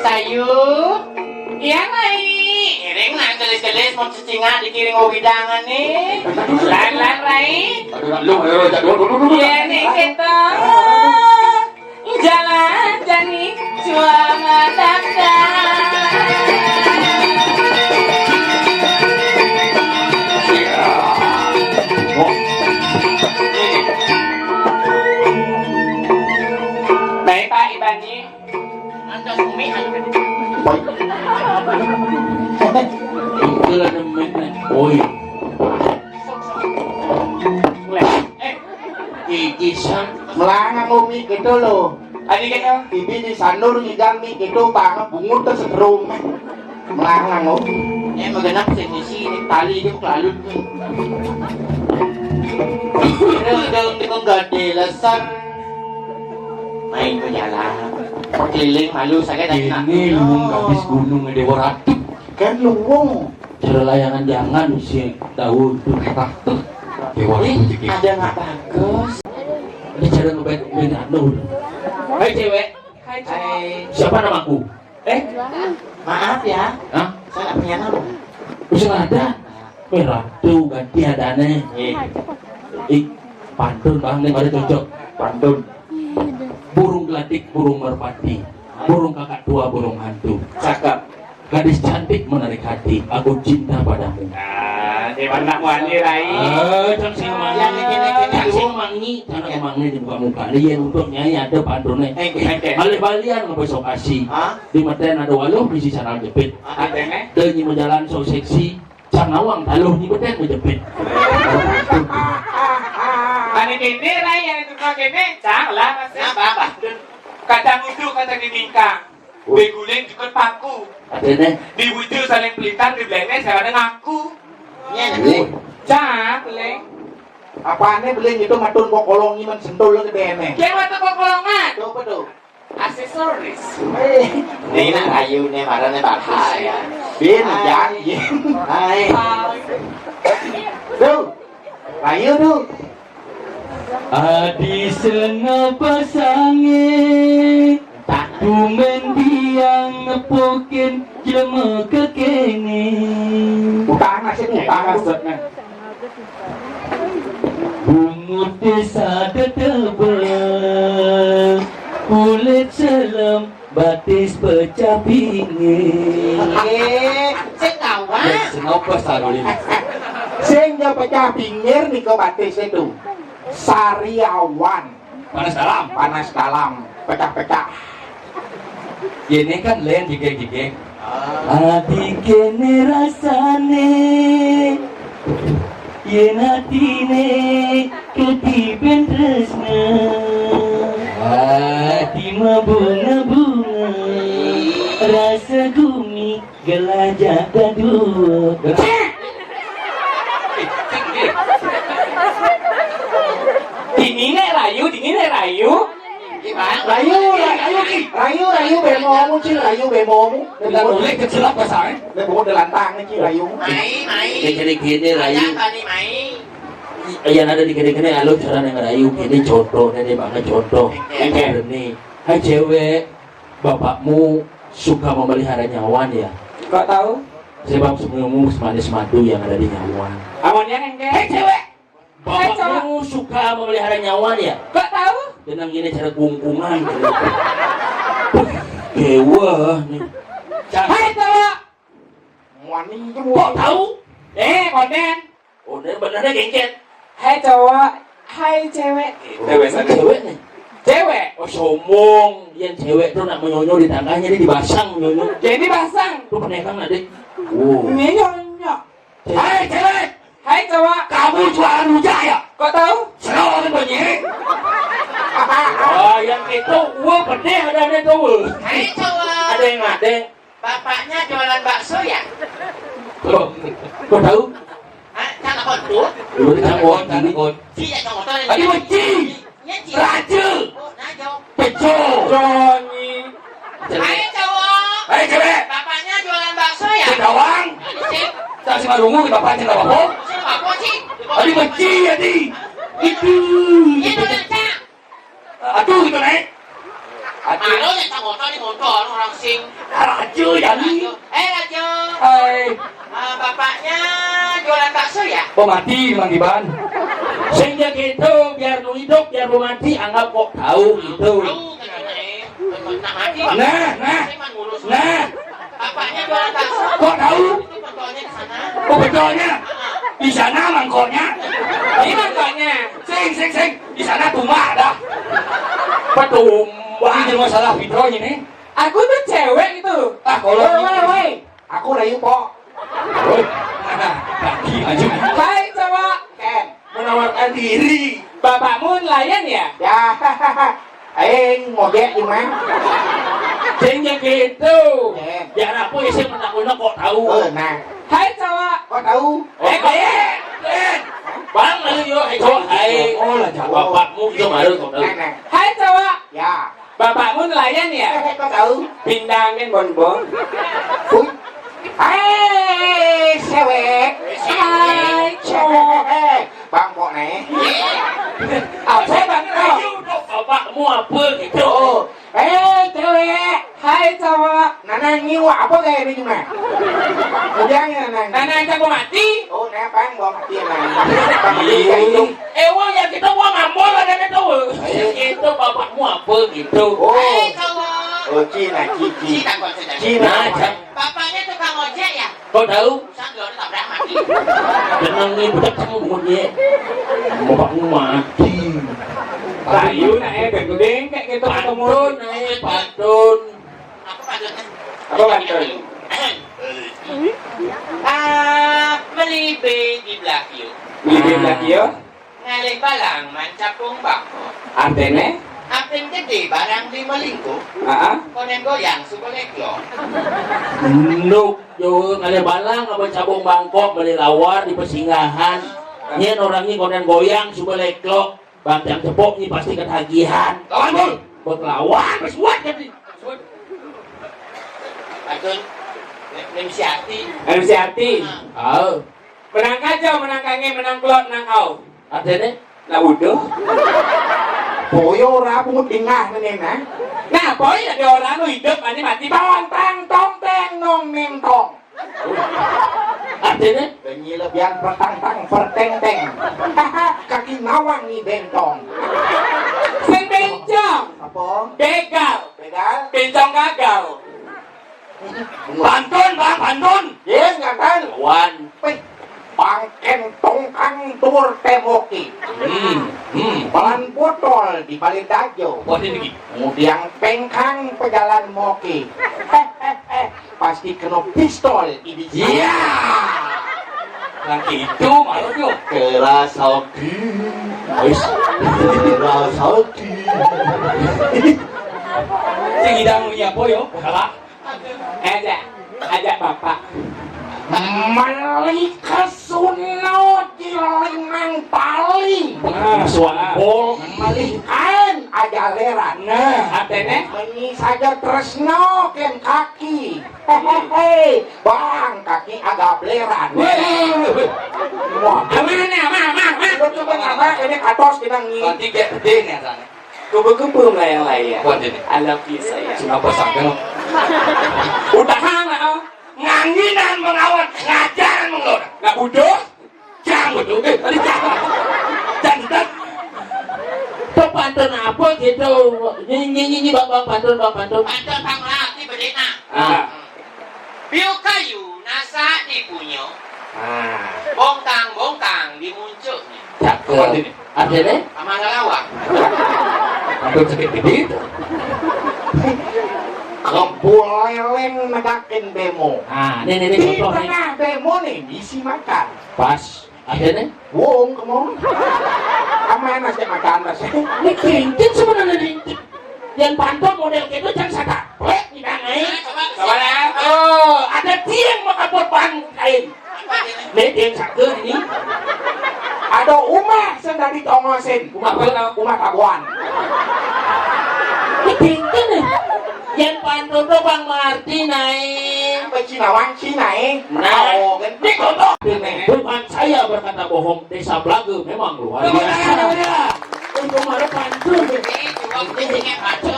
Sayu. Iya, Rai. Iring nak gelis-gelis mau cicingak dikiring wewidangan nih. Lan, lan, Rai. Aduh, lu, ayo, ayo, ayo, ayo, ayo. Iya, nih, kita. Jalan jani juang datang. Baik, Pak, Ibannya. Anda sumi aja. Itulah demen. Oi. Eh, iki sang melangang umi gitu loh. Adi kaya bibi di sandur ngigang mi gitu banget bungut terus serum. Melangang, oh. Eh, magenap sing isi ini tali dia kelalut nih. Kira udah untuk gade lesar. Main ku jalan. Keliling malu sakit hati nak. Ini luwung gadis gunung Dewa Ratu. Kan luwung. Cara layangan jangan si daun tuh ratu. Dewa Ratu. Ih, jadi ada nggak bagus? Ini cara ngeband band anu. Hai cewek. Hai cowok. Hai. Siapa namaku? Eh? Maaf ya. Hah? Saya nggak punya nama. Wis ada. Kowe Ratu ganti adane. Nggih. Ik, pantun, Bang, ning mari cocok. Pantun. Burung gelatik, burung merpati. Burung kakak tua, burung hantu. Cakep. Gadis cantik menarik hati. Aku cinta padamu. Ah, di mana wani, Rai? Eh, cang sing mangi. Yang ini, ini, ini. Cang sing mangi, cang mangi di muka-muka. Iya, untuk nyai ada pantune. Eh, eh, eh. Malih balian ngebesok asi. Hah? Di meten ada waluh bisi sandal jepit. Ah, ada, eh? Denyi menjalan so seksi. Cang nawang taluh ni beten menjepit. Ane kene, Rai, yang itu kene, cang lah, Mas. Apa, apa? Kacang uduk, kacang di bingkang. Beguling jukut paku. Adene. Diwujud saling pelintang, di belenge, saya ada ngaku. Iya, Nek. Cak, Leng. Apane beli itu matun kok kolong iman sentul gedene. Dia matun kok kolongan. Coba tuh. Aksesoris. Eh. Ini nak rayu nih, marane bagus. Hai. Bin, hai. Janji. Hai. Hai. Duh. Rayu, duh. Adi senapa sange, tumben tiang nepukin jelema kekene. Utang nasib, utang nasib, nah. Bungut desa tetebel, kulit selem, batis pecah pinggir. Eh, sing kawan. Ya, senapa sarulin? Sing pecah pinggir nika batis itu. Sariawan. Panas dalam. Panas dalam. Pecah-pecah. Ini kan lain gigek-gigek. Adi kene rasane, yen atine ketiben tresna. Adi mabunga-bunga, rasa gumi gelajah dadua. Dingine rayu, dingine rayu. Rayu, rayu, rayu, rayu, bemomu, Cil, rayu, bemomu. Nek bukan oleh kecelak pasangan. Nek bukan delantang nih, Cil, rayu. Mai, mai. Kayak gini-gini, rayu. Ada apa nih, mai? Yang ada di gini-gini, alo cara yang rayu, gini contoh, ini banget contoh. Oke. Ini. Hai cewek, bapakmu suka memelihara nyawan ya? Kok tahu? Sebab senyummu semanis madu yang ada di nyawan. Amonnya enggak? Hai cewek, bapakmu suka memelihara nyawan ya? Kok tahu? Tenang gini cara kungkungan. Dewa nih. Hai cowok. Wani itu. Kok tahu? Eh, konten. Oh, ini benernya gengket. Hai cowok, hai cewek. Cewek sana. Cewek nih. Cewek. Oh, sombong. Yang cewek tuh nak menyonyo di tangannya, dia dibasang menyonyo. Jadi basang. Tuh penekang nanti. Wow. Ini nyonyo. Hai cewek. Hai cowok. Kamu jualan rujak ya? Kok tahu? Senang orang penyirik. Oh, yang itu, wah, pedih ada ada tuh. Hai cowok. Ada yang ada. Bapaknya jualan bakso ya? Kok tahu? Hah? Can apa tuh? Lu can kon, can kon. Ci ya, can kon. Tadi mah ci. Nya ci. Raja. Oh, nah, jauh. Peco. Jonyi. Hai, cowok. Hai, cewek. Bapaknya jualan bakso ya? Cek doang. Ini sih. Tak si Marungu, bapak cek apa? Sih, apa sih? Tadi mah ci ya, di. Itu. Ini doang, Cak. Aduh, gitu, Nek. Aduh. Mana yang tak motor di motor, orang sing. Raja, ya, nih. Eh, Raja. Hai. Ah, bapaknya jualan bakso ya? Pemati, Mang Iban. Sing ya gitu, biar nu hidup, biar pemati, anggap kok tahu gitu. Tahu, kan, Nek. Nah, mati. Nah, nah. Saya mah ngurus. Nah. Bapaknya jualan bakso. Kok tahu? Itu penjualnya di sana. Oh, penjualnya? Di sana mangkoknya. Ini mangkoknya. Sing, sing, sing. Di sana tumbak dah. Petumbak. Ini masalah Fitro ini. Aku tuh cewek itu. Ah, kalau woi, gitu. Woi, woi. Aku rayu, Pok. Woi. Kaki maju. Hai, cowok. Ken, menawarkan diri. Bapakmu nelayan ya? Ya. Aing ngojek di mana? Sing ya gitu. Ken. Biar apa ya sih, menakutnya kok tahu. Oh, nah. Hai, cowok. Kok tahu? Eh, baik. Eh. Bang, lalu yo, hai, cowok, hai. Oh, lah, jawab. Bapakmu itu malu kok tahu. Nah, nah. Hai, cowok. Ya. Bapakmu nelayan ya? Eh, kok tahu? Pindangan bonbon. Huh? Hai, cewek. Hai, cowok. Eh, Bang Pok nih. Apa saya Bang Pok? Ayo dong, bapakmu apa gitu? Oh, eh, cewek. Hai, cowok. Nana nyiwa apa kayak ini mah? Udah ya, Nana. Nana aja mau mati. Oh, nah, Bang, mau mati, Nana. Bang, iya. Itu. Eh, wah, ya kita mau ngambol ada nih tuh. Ayo. Itu bapakmu apa gitu? Oh. Hai, cowok. Oh, Cina, Cici. Cina, kok Cina? Cina. Nah, Cak. Bapaknya tukang ojek ya? Kok tahu? Sang lo tabrak mati. Tenang nih, budak sama bunyi. Bapakmu mati. Rayu, nah, eh, bengkudeng kayak gitu ketemu. Pantun, eh, pantun. Apa pantunnya? Apa pantun? Ah, melibe di Blakio. Melibe Blakio? Ngalih balang mancapung bangkok. Artene? Apin gede barang di melingkuk. Heeh. Konen goyang suka leklo. Nuk, yo, ngalih balang apa cabung bangkok beli lawar di pesinggahan. Nyen orangnya konen goyang suka leklo. Bang jam cepok ini pasti ketagihan. Lawan, Bul. Buat lawan, pas buat jadi. Pantun, nem si hati. Nem si hati. Oh. Menang kaca, menang kange, menang kelot, menang au. Artinya? Nah, udah. Boyo ora pungut dingah meneh, nah. Nah, boy ada orang lu hidup, ani mati. Tong, tang, tong, teng, nong, neng, tong. Artinya? Benyi lebihan pertang-tang, perteng-teng. Kaki nawang ni bentong. Sing bencong. Apa? Begal. Begal? Bencong gagal. Pantun, Bang, pantun. Yes, ngakan. Wan. Wih, pangken tongkang dur temoki. Hmm, hmm. Pelan botol di balik dajo. Wah, ini. Kemudian pengkang pejalan moki. Pasti kena pistol ini. Iya. Nah, gitu, malu yuk. Kera Saudi. Wis. Kera Saudi. Sing hidang punya apa yo? Salah. Aja, aja bapak. Malih kesuna di limang tali. Nah, suara bol. Malih kain aja leran. Nah, atene? Meni saja tresno ken kaki. Hehehe, bang kaki agak bleran. Weh. Wah, aman ya, aman, aman, aman. Lu coba apa ini katos kita ngi. Nanti gede nih sana. Kupu-kupu melayang-layang. Kuat ini. I love you, sayang. Sing apa sangkan? Udahan, ah. Nganginan mengawat, ngajaran mengelor. Nah, udah. Jangan betul, eh, tadi jangan. Jangan. Tuh pantun apa gitu? Nyi, nyi, nyi, nyi, bang, bang, pantun, bang, pantun. Pantun, bang, laki bedena. Ah. Biu kayu, nasak di punyo. Ah. Bongkang-bongkang di muncuknya. Cakep. Artinya? Sama ngelawak. Hampir sakit gede itu. Kebuleleng negakin bemo. Ah, ini, ini, ini. Di tengah bemo nih, bisi makan. Pas. Artinya? Wong, kemong. Sama nasi makan, nasi. Ini kerincing sebenarnya, kerincing. Yang pantun model gitu, jangan sadar. Plek di tangan. Coba, coba. Oh, ada tiang maka buat ban kain. Ini tiang satu ini. Ada umah sendiri tongosin. Umah apa? Umah tabuan. Ini pinter nih. Yang pantun tuh Bang Martin naik. Apa Cina Wang Cina eh? Nah, oh, kan? Ini contoh. Bukan saya berkata bohong, Desa Blaga memang luar biasa. Untuk mana pantun?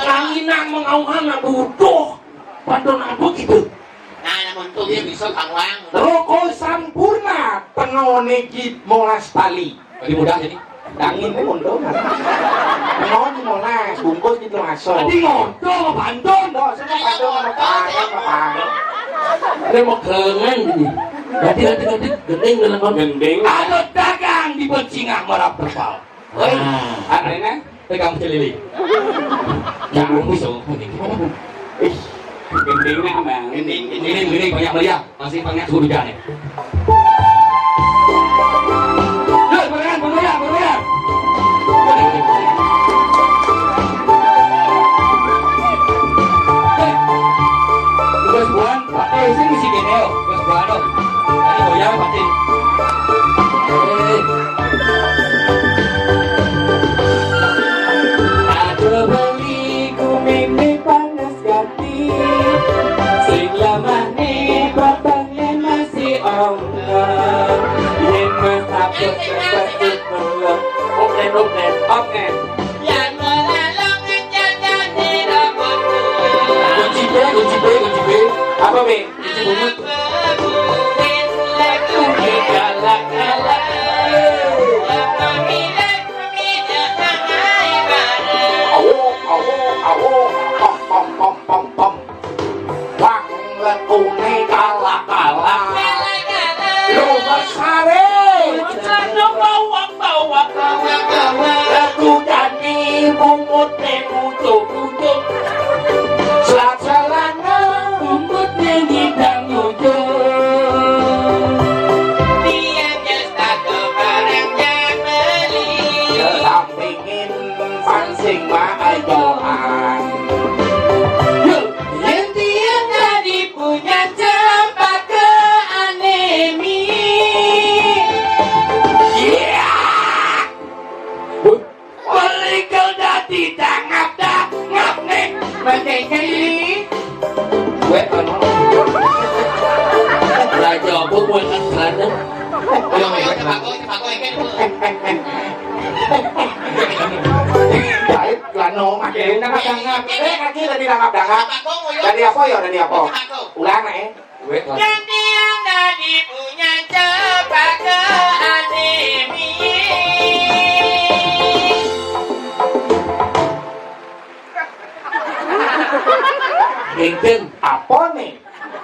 Kanginang mengauhan butuh pantun apa gitu? Nah, namun tuh dia bisa Bang Wang. Roko sampurna tengone git molas tali. Lebih mudah jadi. Dangin ini muntung. Mau di monas, bungkus gitu masuk. Tadi ngonto sama pantun. Nggak usah pantun sama pantun, sama pantun. Ini mau kelengan ini. Ganti, ganti, ganti. Gending, gending. Gending. Ada dagang di Bencingah merap terpal. Woi, arena pegang keliling. Jangan musuh. Ih, gendingnya, Bang. Gending, gending. Ini, ini banyak meriah. Masih banyak suruh hujan nih. Yuk, bergerak, bergerak, bergerak. Hei, tugas buan, pakai sini si Geneo. Tugas buan dong. Ini goyang, pakai. Hei. Aja beli ku mimpi panas gati. Sing lemah ni patang yen masih ongkong. Yen mas apa sepatu melok. Oke, oke, oke. Kunci B, kunci B, kunci B. Apa, B? Kunci bungut. Galak, galak. Awo, awo, awo. Pom, pom, pom, pom, pom. Wang lekune kala-kala. Lu mesare. Mesare bawak-bawak. Lagu dadi bungut ning ujung-ujung. Selat-selana bungut ning ngidang ujung. Dia just tak barang yang beli. Sampingin pancing ma ajoan. Yuk, yen tiang tadi punya cempaka anemi. Iya. Beli kau dadi dangap-dangap nih. Menceng-ceng ini. Gue kan. Raja apa gue kan sana. Ayo, ayo, coba kau, coba kau, ikan dulu. Baik, lano, makin dangap-dangap. Eh, kaki tadi dangap-dangap. Tadi apa ya, tadi apa? Ulang, eh. Wek, lan. Yang tiang tadi punya cempaka anemi. Genggen. Apa nih?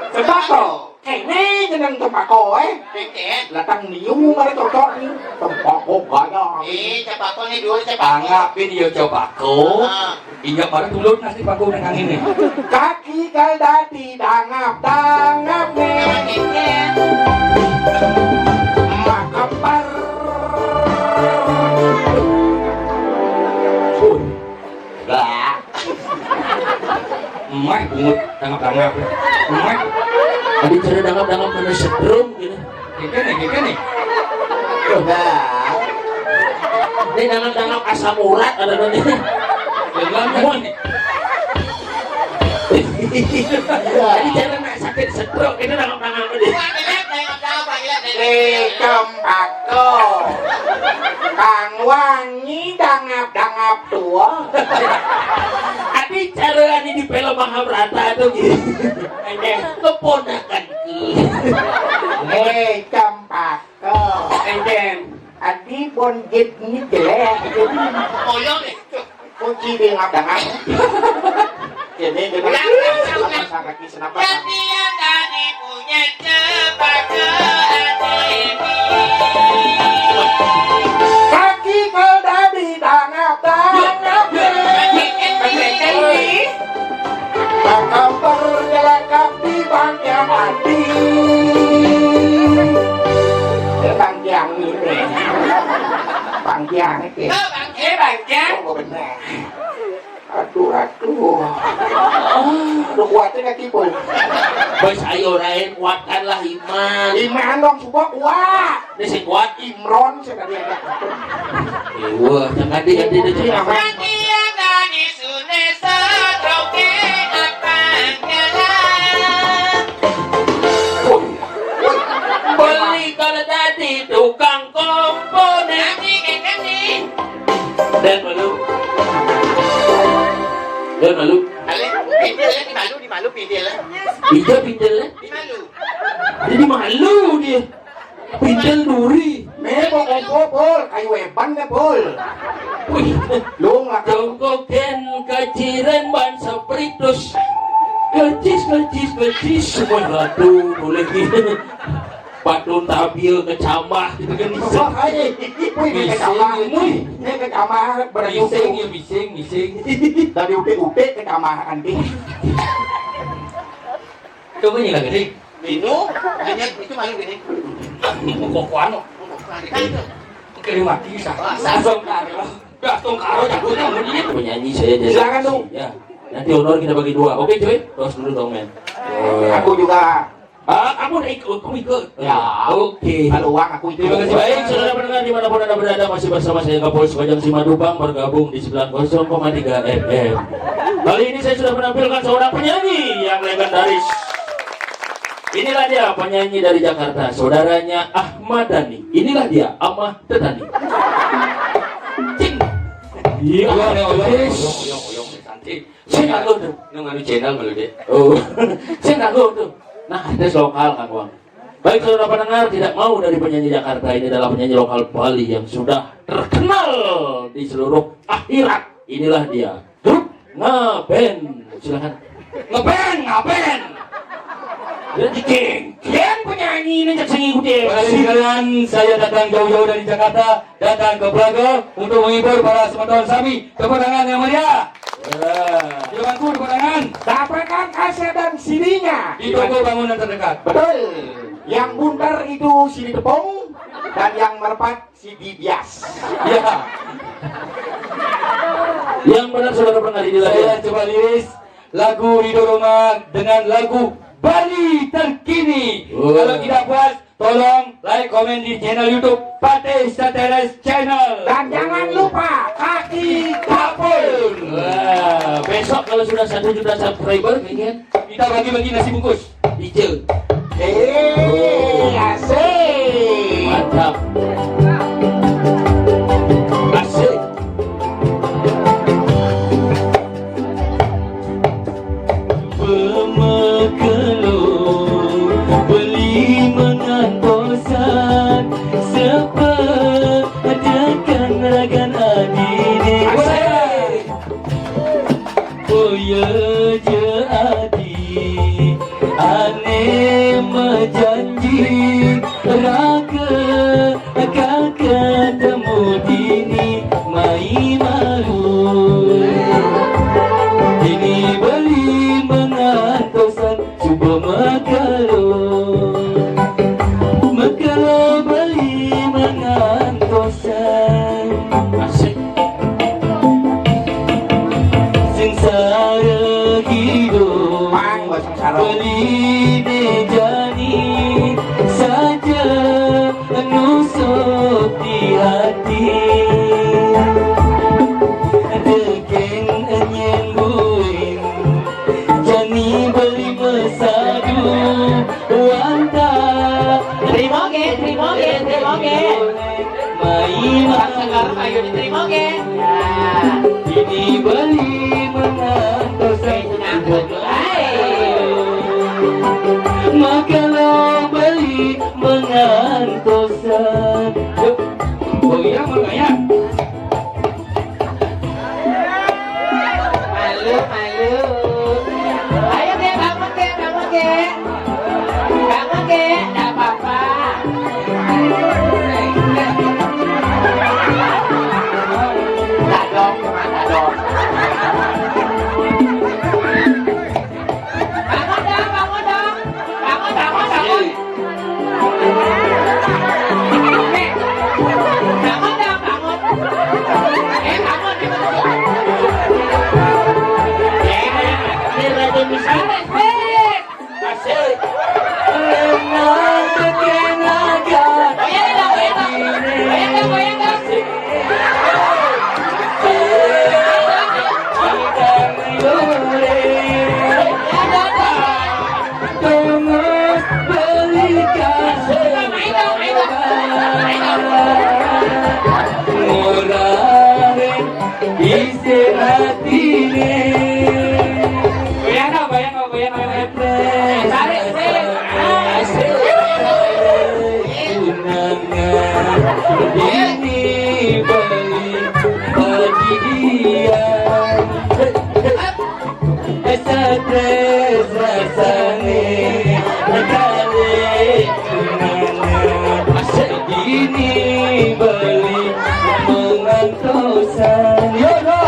Cempaka. Kene jeneng cempaka, eh. Genggen. Latang niu mari cocok nih. Cempaka gaya. Eh, cempaka nih dulu, cempaka. Anggapin ya cempaka. Ah. Iya, baru dulu nasi paku dengan ini. Kaki kal dadi dangap-dangap nih. Makempar. Uy. Lah. Emah bungut dangap-dangap. Emah. Tadi cara dangap-dangap kena setrum gitu. Gini, gini. Nah. Ini dangap-dangap asam urat ada nanti. Jangan, jangan. Iya. Jadi jangan nak sakit stroke, ini dangap-dangap ini. Di cempaka. Kang wangi dangap-dangap tua. Adi cara adi di film Mahabharata tuh gitu. Keponakan. Hei, cempaka. Engken. Adi bon jit ini jelek. Koyong nih. Kunci di ngap-ngap. Ini, ini. Ulang, ulang, ulang. Sama lagi, kenapa? Jadi yang tadi punya cempaka anemi. Kaki kau dadi dangap-dangap. Yuk, yuk, yuk. Engken, engken, engken. Bakal bergelakap di bangkian hati. Eh, bangkian ini. Bangkian ini. Oh, bangkian. Eh, bangkian. Oh, benar. Aduh, aduh. Aduh, kuatnya kaki pun. Bos, ayo, Rain, kuatkanlah iman. Iman dong, suka kuat. Ini si kuat Imron, saya tadi ada. Iya, jangan di, di, di, di. Iya, Mas. Beli kalau tadi tukang komponen. Dan malu. Dan malu. Alé, pindel ya, di malu, di malu pindel ya. Iya, pindel ya. Di malu. Jadi malu dia. Pindel duri. Mé, mau kompor, Pol. Kayu eban ya, Pol. Wih, lu nggak tahu. Jonggoken kaciren ban spritus. Kecis, kecis, kecis, semua ratu boleh gitu. Patun tabil kecamah gitu kan. Wah, hai. Wih, ini kecamah. Ini kecamah, berarti bising, ya, bising, bising. Dari utik-utik kecamah, kan, Dik. Coba ini lagi, Dik. Minu, hanya itu malu gini. Mau kokoan, loh. Oke, mati, bisa. Langsung karo. Langsung karo, jagonya, mau dia. Penyanyi saya jadi. Silakan, dong. Ya. Nanti honor kita bagi dua. Oke, cuy. Tos dulu dong, men. Eh, aku juga. Ah, kamu udah ikut, kamu ikut. Ya. Oke. Kalau uang aku ikut. Terima kasih. Baik, saudara pendengar dimanapun Anda berada, masih bersama saya, Kapolres Bajang Simatupang, bergabung di sembilan kosong koma tiga F M. Kali ini saya sudah menampilkan seorang penyanyi yang legendaris. Inilah dia, penyanyi dari Jakarta, saudaranya Ahmad Dhani. Inilah dia, Amah Tetani. Cing. Iya, iya, iya, iya, iya, iya, iya, cantik. Saya nggak tahu tuh. Nang anu channel malu deh. Oh. Saya nggak tahu tuh. Nah, ada lokal kan, Bang. Baik, saudara pendengar, tidak mau dari penyanyi Jakarta, ini adalah penyanyi lokal Bali yang sudah terkenal di seluruh akhirat. Inilah dia. Grup Ngaben. Silakan. Ngaben, ngaben. Jadi geng, geng penyanyi ini cek sing ngikuti. Baik, sekarang saya datang jauh-jauh dari Jakarta, datang ke Praga untuk menghibur para semeton sami. Tepuk tangan yang meriah. Ya. Di bangku, tepuk tangan. Dapatkan kaset dan C D-nya di toko bangunan terdekat. Betul. Yang buntar itu C D tepung dan yang merpat C D bias. Ya. Yang benar, saudara pendengar, inilah dia. Saya coba liris lagu Ridho Rhoma dengan lagu Bali terkini. Wah. Kalau tidak puas, tolong like, komen di channel YouTube Patih Stateres Channel. Dan jangan lupa kaki kapur. Wah, besok kalau sudah satu juta subscriber, kayaknya kita bagi-bagi nasi bungkus. Ijo. Eh, asik. Mantap. Asik. Pemekelo beli mengantosan sepadekan ragan adine. Asik. Boya je adi ane majanji raga ka ketemu dini mai malu. Dini beli mengantosan suba makalo. Makalo beli mengantosan. Asik. Sengsara hidup. Mang, gua sengsara. Beli dejani saja nusuk di hati. Deken nyen buin jani beli mesadu wanta. Terima, oke, terima, oke, terima, oke. Mai Bang Sekar, ayo diterima, oke. Ya. Ini beli mengantosan. Oke, tenang, tenang. Hai. Maka lo beli mengantosan. Yuk. Oh iya, makanya. Malu, malu. Ayo, Kek, bangun, Kek, bangun, Kek. Bangun, Kek, nggak apa-apa. Nggak dong, gimana dong? Bangun dong, bangun dong. Bangun, bangun, bangun. Kek, bangun dong, bangun. Ini beli bagi dia. Stres rasane kali ini beli mengantosan. Yo, yo.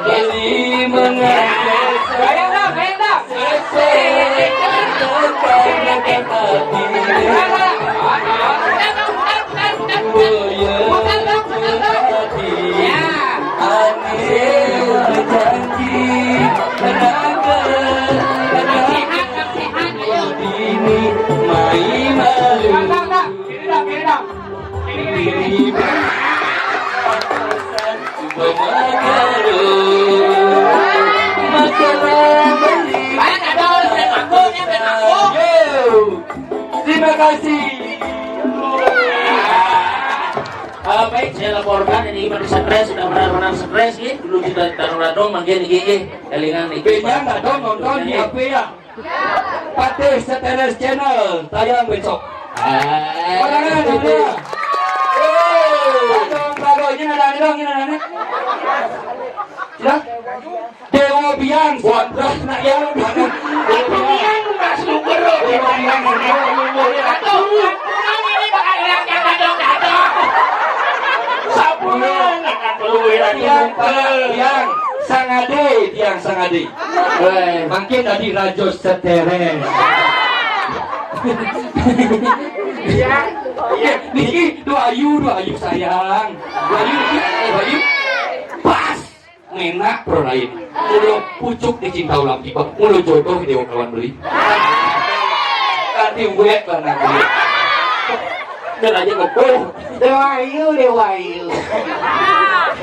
Beli mengantosan. Terima kasih. Ah, baik, saya laporkan ini Iman stres, sudah benar-benar stres, ya. Dulu kita taruh radong, mangkin ini, ya. Kelingan nih. Benyang radong nonton di H P, ya. Patih Seteres Channel, tayang besok. Ah. Mana, mana? Radong, radong, ini ada, ini dong, ini ada. Sudah? Dewa Biang, buat nak ya. Aku Biang, Mas Luger, Dewa Biang. Aduh, ampun, ini bakal rakyat dadong-dadong. Sampun, akan perlu ya, Biang, Biang, sangade, Biang, sangade. Weh, mangkin tadi Rajo Seteres. Iya, iya, niki, doa ayu, doa ayu sayang. Doa ayu, niki, doa ayu. Pas. Ngenak pro lain. Mula pucuk dicinta ulam tiba. Mula jodoh dewa kawan beli. Nanti wet lah nanti. Dan aja ngepuh. Dewa Ayu, Dewa Ayu.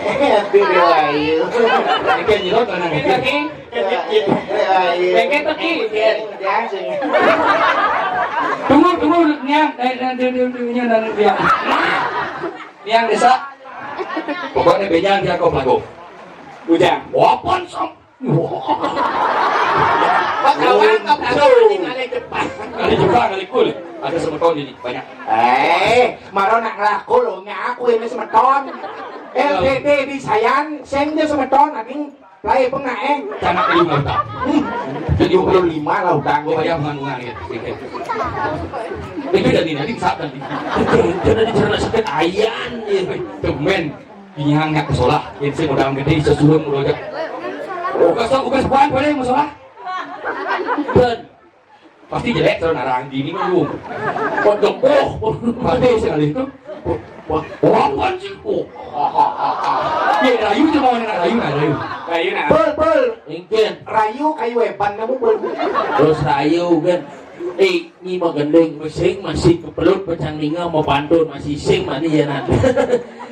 Aduh, Dewa Ayu. Ikan jerot lah nanti. Dewa Ayu. Tunggu, tunggu, Nyang. Eh, eh, dia, dia, dia, dia, dia, dia. Nyang desa. Pokoknya benyang dia kau pelaku. Ujang. Wapan sam. Pagawan kau pelaku, ini kali Jepang. Kali Jepang, kali kul. Ada semeton ini, banyak. Eh, maro nak ngelaku lo, ngaku ini semeton. L T T di Sayan, sing dia semeton, aning Lai pengak, eh. Canak lima utang. Hmm. Tujuh puluh lima lah utang. Gua bayar manungan ya. Itu dari nanti saat nanti. Jangan dicerna sakit ayan ya. Temen. Ini hanya ke sekolah. Ini sih modal gede sesuai modal aja. Ugas tau, ugas buan boleh mau sekolah. Dan pasti jelek kalau narang gini mah lu. Kok demboh. Pasti sekali itu. Wah, wah, apaan sih? Oh. Ya, rayu cuma orang nak rayu, nak rayu. Rayu nak. Pul, pul. Ingkin. Rayu kayu eban kamu, pul. Terus rayu kan. Eh, ini mah gending, mesing masih kepelut pecang ninga mau pantun masih sing mani ya nanti.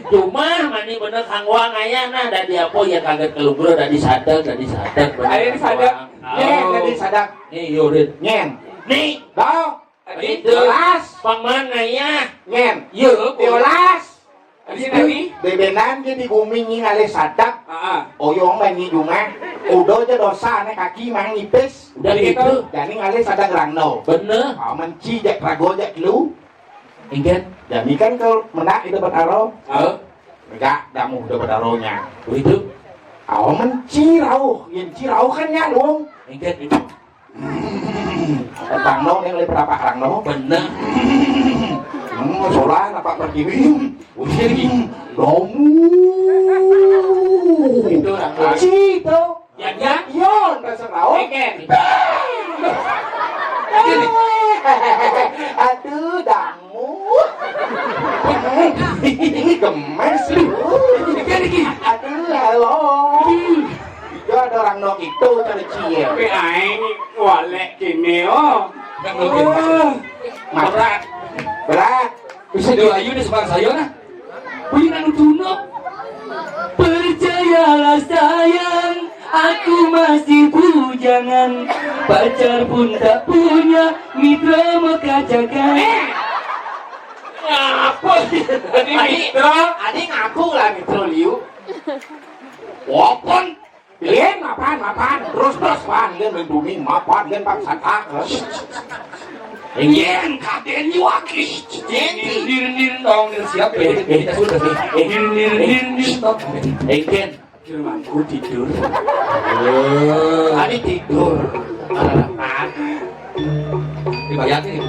Cuma mani bener kangwang ayah nah dari apa ya kaget kelugro dari sadar dari sadar bener. Ayo di sadar. Kangwang. Ye, oh. Dari sadar. Nih, yurin. Nyen. Nih. Dong. Itu. Piolas. Pang mana ya? Nyen. Yo, piolas. Tadi, tadi. Bebenan dia di bumi ngalih sadap. Heeh. Oyong main di rumah. Udah aja dosa ane kaki mang nipis. Udah gitu. Jadi ngalih sadap rangno. Bener. Ah, menci jak rago jak lu. Ingat. Jadi kan kalau menak itu betaro. Heeh. Enggak, damu udah betaronya. Begitu. Awa menci rauh, yen ci rauh kan nyalung. Ingat itu. Tang no ning le berapa arang no. Bener. Hmm, solah apa pertiwi. Udah lagi. Domu. Itu orang tua. Ci itu. Ya, ya. Yon rasa lauk. Eken. Aduh, damu. Ini gemes lu. Eken iki. Aduh, halo. Itu ada orang nok itu, cara cie. Tapi aing walek kene, oh. Berat. Berat. Bisa doa ayu di sebelah saya, nah. Wih, anu tuna. Percayalah sayang, aku masih bujangan. Pacar pun tak punya, mitra mekajakan. Eh! Apa? Tadi mitra. Adi ngaku lah mitra liu. Wapan? Yén mapan, mapan. Terus, terus, pan. Yén menduni mapan, yén bangsa tak. Yén kadén nyuwaki. Yén di- Nir, nir, nong, nir siap, eh, eh, sudah, eh. Nir, nir, nir, nir, nong. Engken. Jelmaku tidur. Ari tidur. Ararapan. Dibayar nih.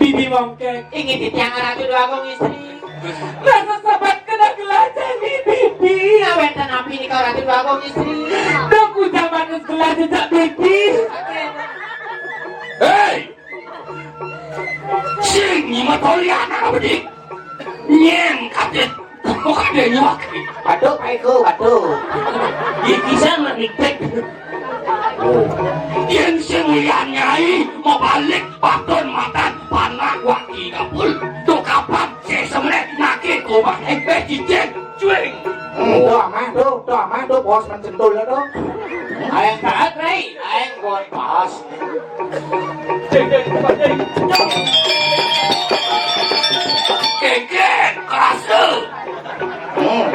Bibi mongkek. Inggih titiang Ratu Déwa Agung Istri. Rasa sebat kena gelajan nih, Bibi. Nah, wénten napi nika Ratu Déwa Agung Istri? Dok ujaban gelas jejak, Bibi. Hei! Sing nyimat olian apa, Dik? Nyén kadén. Kadén nyuwak. Aduh, Pak Eko, aduh. Iki sana nitik. Oh. Yén sing liyan Nyai mabalik patun matan panah waki kapul. Tukapan sesemlé nake kobah égbé cicing. Cuing. Hmm, tuh aman tuh, tuh aman tuh, bos mencentul ya tuh. Aing taat, Rai. Aing buat pas. Kéngkén, kerasa. Hmm,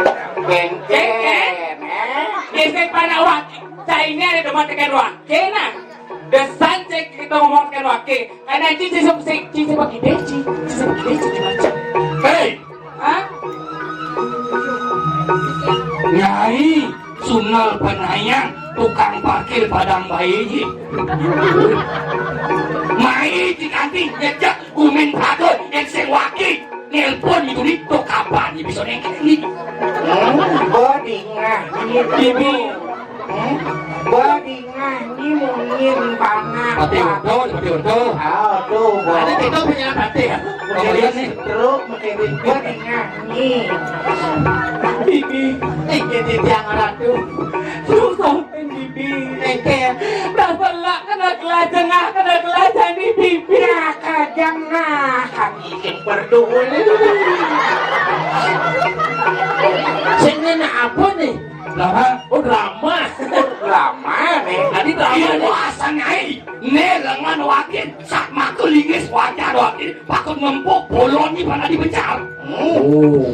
kéngkén, eh. Gesek panah waki. Cai ini ada demen tekan waki, nah. Desan cek kita ngomong tekan waki. Karena cici sem-, cici pakai deci, cici pakai deci, cici macam. Hei, Hah? Nyai Sunal Panayang, tukang parkir Padang Bayi. Mai di kanti ngejak gumin padon yén sing waki nelpon itu nih, tuh kapan nih bisa nengkeli? Hmm, bodingah ini. Ini. Hmm? Bodingah ini mungkin panak. Pati utuh, pati utuh. Ah, tuh, ada kita punya pati ya. Kemudian nih. Terus mungkin bodingah ini. Bibi, ini jadi tiang ratu. Terus sampai bibi. Engke. Dah selak kena kelajengah, kena kelajeng di bibi. Ya, kajengah, kaki yang berdua. Sini nak apa nih? Drama. Oh, drama. Oh, drama nih. Tadi drama. Iya, nih. Puasa, Nyai. Nih, lengan wakin, sak maka linggis wajar wakin, pakut ngempuk, bolon nih pada dibencar. Hmm. Oh.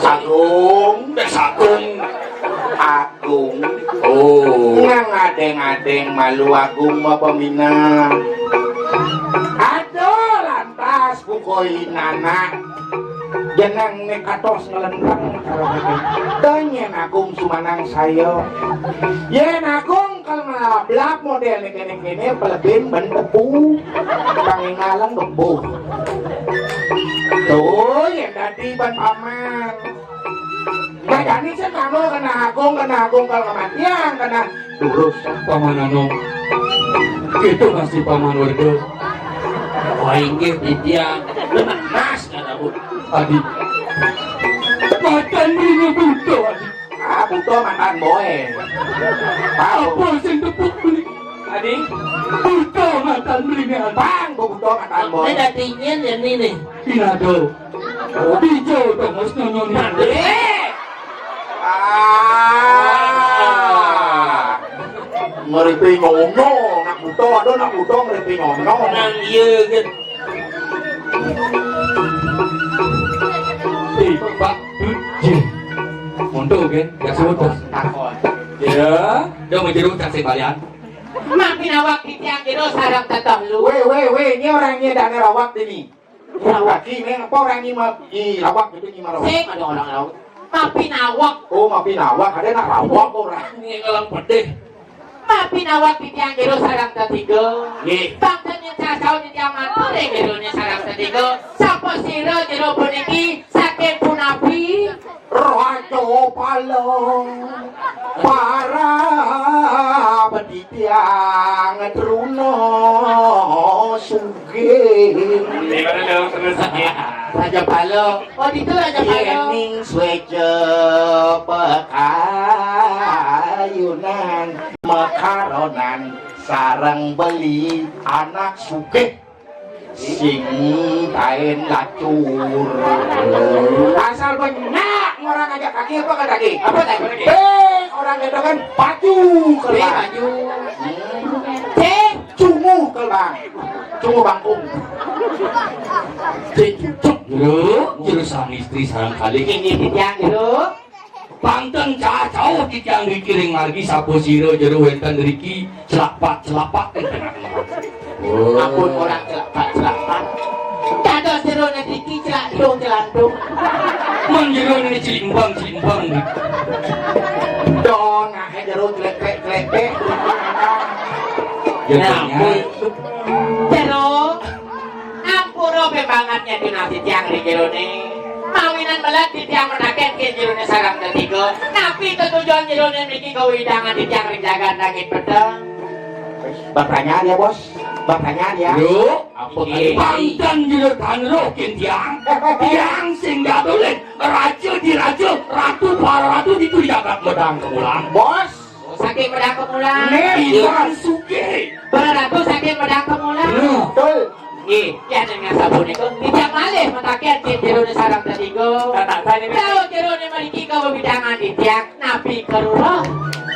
Sagung, deh, sagung. Agung. Oh. Nang adeng-adeng malu agung mah pemina. Aduh, lantas pukoi nana. Jenang ne katos ngelenteng. Tanya agung sumanang saya. Yén agung kalau ngelablak model ne kene-kene pelebin ben tebu. Pangingalan tebu. Tuh, yén dadi ban paman. Nah, jani sih kamu kena agung, kena agung kalau kematian, kena durus. Paman Anom, itu masih paman Werdo. Wah, inggih titiang. Lemak mas kata bu. Adi. Matan belinya butuh, Adi. Ah, butuh matan boy. Apa sing tepuk beli? Adi. Butuh matan belinya, Adi. Bang, butuh matan boy. Ini dingin ya ini nih. Pinado. Ijo dong, harus nyonyo nih. Mandi. Ah. Ngeripi nyonyo, nak buto, aduh nak buto ngeripi nyonyo. Nang iya kan. Eh, Pak Dut, Jin. Monto kan, ya sudah. Takon. Ya, dia mau jeruk cak sing balian. Mampin awak titiang jero sareng teteh lu. Weh, weh, weh, ini orangnya dana rawak ini. Rawak. Lagi, Neng, apa orang ini mah? Ih, rawak gitu, ini mah rawak. Sing ada orang rawak. Mapi nawak. Oh, mapi nawak, ada nak rawak orang. Ini kalau pedih. Mapi nawak titiang jero sareng tetiga. Nggih. Bangsa nyecasau titiang matur, eh, jero sareng tetiga. Sapa sira jero puniki saking punapi? Raja Pala, para petitiang Truna Sugih. Gimana dong, terus? Raja Pala. Oh, itu Raja Pala. Yening sweja pekayunan makaronan sareng beli anak sugih. Sing kain lacur. Asal banyak orang ngajak kaki apa kata kaki? Apa kata kaki? Eh, orang gitu kan baju. Beli baju. Hmm. Cek. Cunguh kal, Bang. Cunguh bangkung. Cek cuk, jero, jero sang istri sareng kalih. Inggih titiang, jero. Pangten cacau titiang riki ring margi sapa sira jero wénten riki celapak-celapak ing tengah margi. Oh. Ampun orang celapak-celapak. Dados jero niki celak dong celantung. Mén jero niki cilimbang-cilimbang. Dong, akhir jero clekek-clekek. Ya, nah, benar. Ampun. Jero. Ampura pembangatnya dinasti tiang ring jerone. Mawinan melet titiang mataken ken jerone sareng tetiga. Napi tetujon jerone mriki kawidangan titiang ring jagat langit peteng? Pertanyaan ya, Bos. Pertanyaan ya. Yo, apa kali? Pangten jero tan roh ken tiang. Tiang sing gadolin raja di raja, ratu para ratu di jagat Medang Kemulan. Bos. Oh, saking Medang Kemulan. Nih, Iwan Sugih. Para ratu saking Medang Kemulan. Betul. Nggih, ya dengan sapunika. Titiang malih mataken ken jerone sareng tetiga. Tatak sane. Rauh jerone mriki kawidangan titiang napi karura.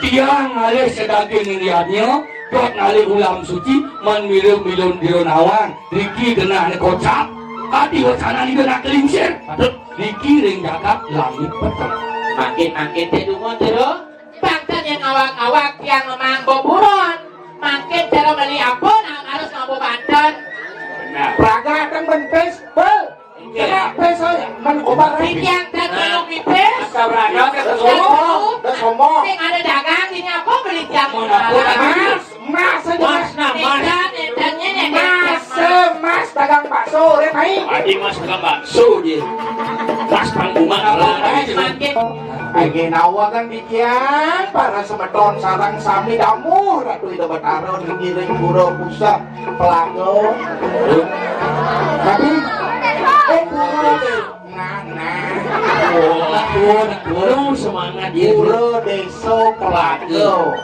Tiang ngalih sedaging indrianya, dot ngalih ulam suci, mén milu-milu jero nawang, riki genahne kocap. Kadi wacana niki nak kelingsir. Patut riki ring jagat langit peteng. Mangkin-mangkin te dumun jero. Bangsa yang awak-awak yang memang boburon. Mangkin cara beli apa nah harus mampu banten. Benar. Praga akan menpes, bel. Oke. Kenapa saya men obat? Titiang kan belum dipes. Masa berada ke sombong. Ke sombong. Sing ada dagang ini apa beli tiang. Mau apa lagi? Mas, mas aja, Mas, mas. Nah, Mas. Nenten, nentennya, nenten, Mas, Mas. Mas dagang bakso, ya, Pai? Adi Mas dagang bakso, dia. Mas panggungan, apa, orang Mas? Makin. Ayo, nawa kan titiang, para semeton sareng sami damuh, Ratu Ida Betara ngiring pura pusat pelago. Tapi, eh, pura deh. Nah, nah. Oh, aduh, aduh, semangat ya. Pura desa pelago.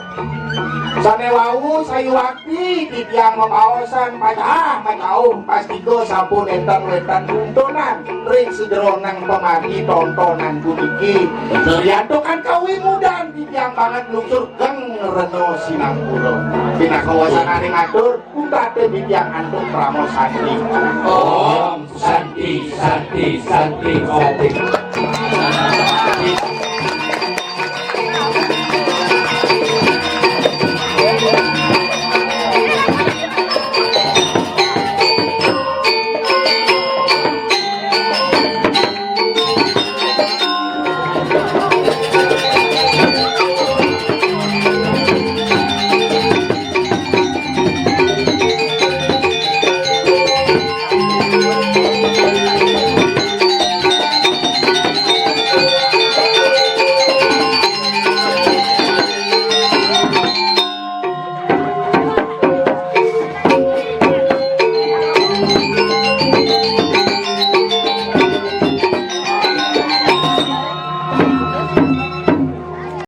Sane wau sayuwakti titiang mabaosan pacah, pacauh, pastika sampun enten-enten tuntunan ring sejeroning pamargi tontonan puniki. Betul. Yantukan kawimudan titiang banget nutur geng rena sinampura. Pinaka wasana ring atur, putrate titiang antuk Prama Santi. Om Santi, Santi, Santi, Santi.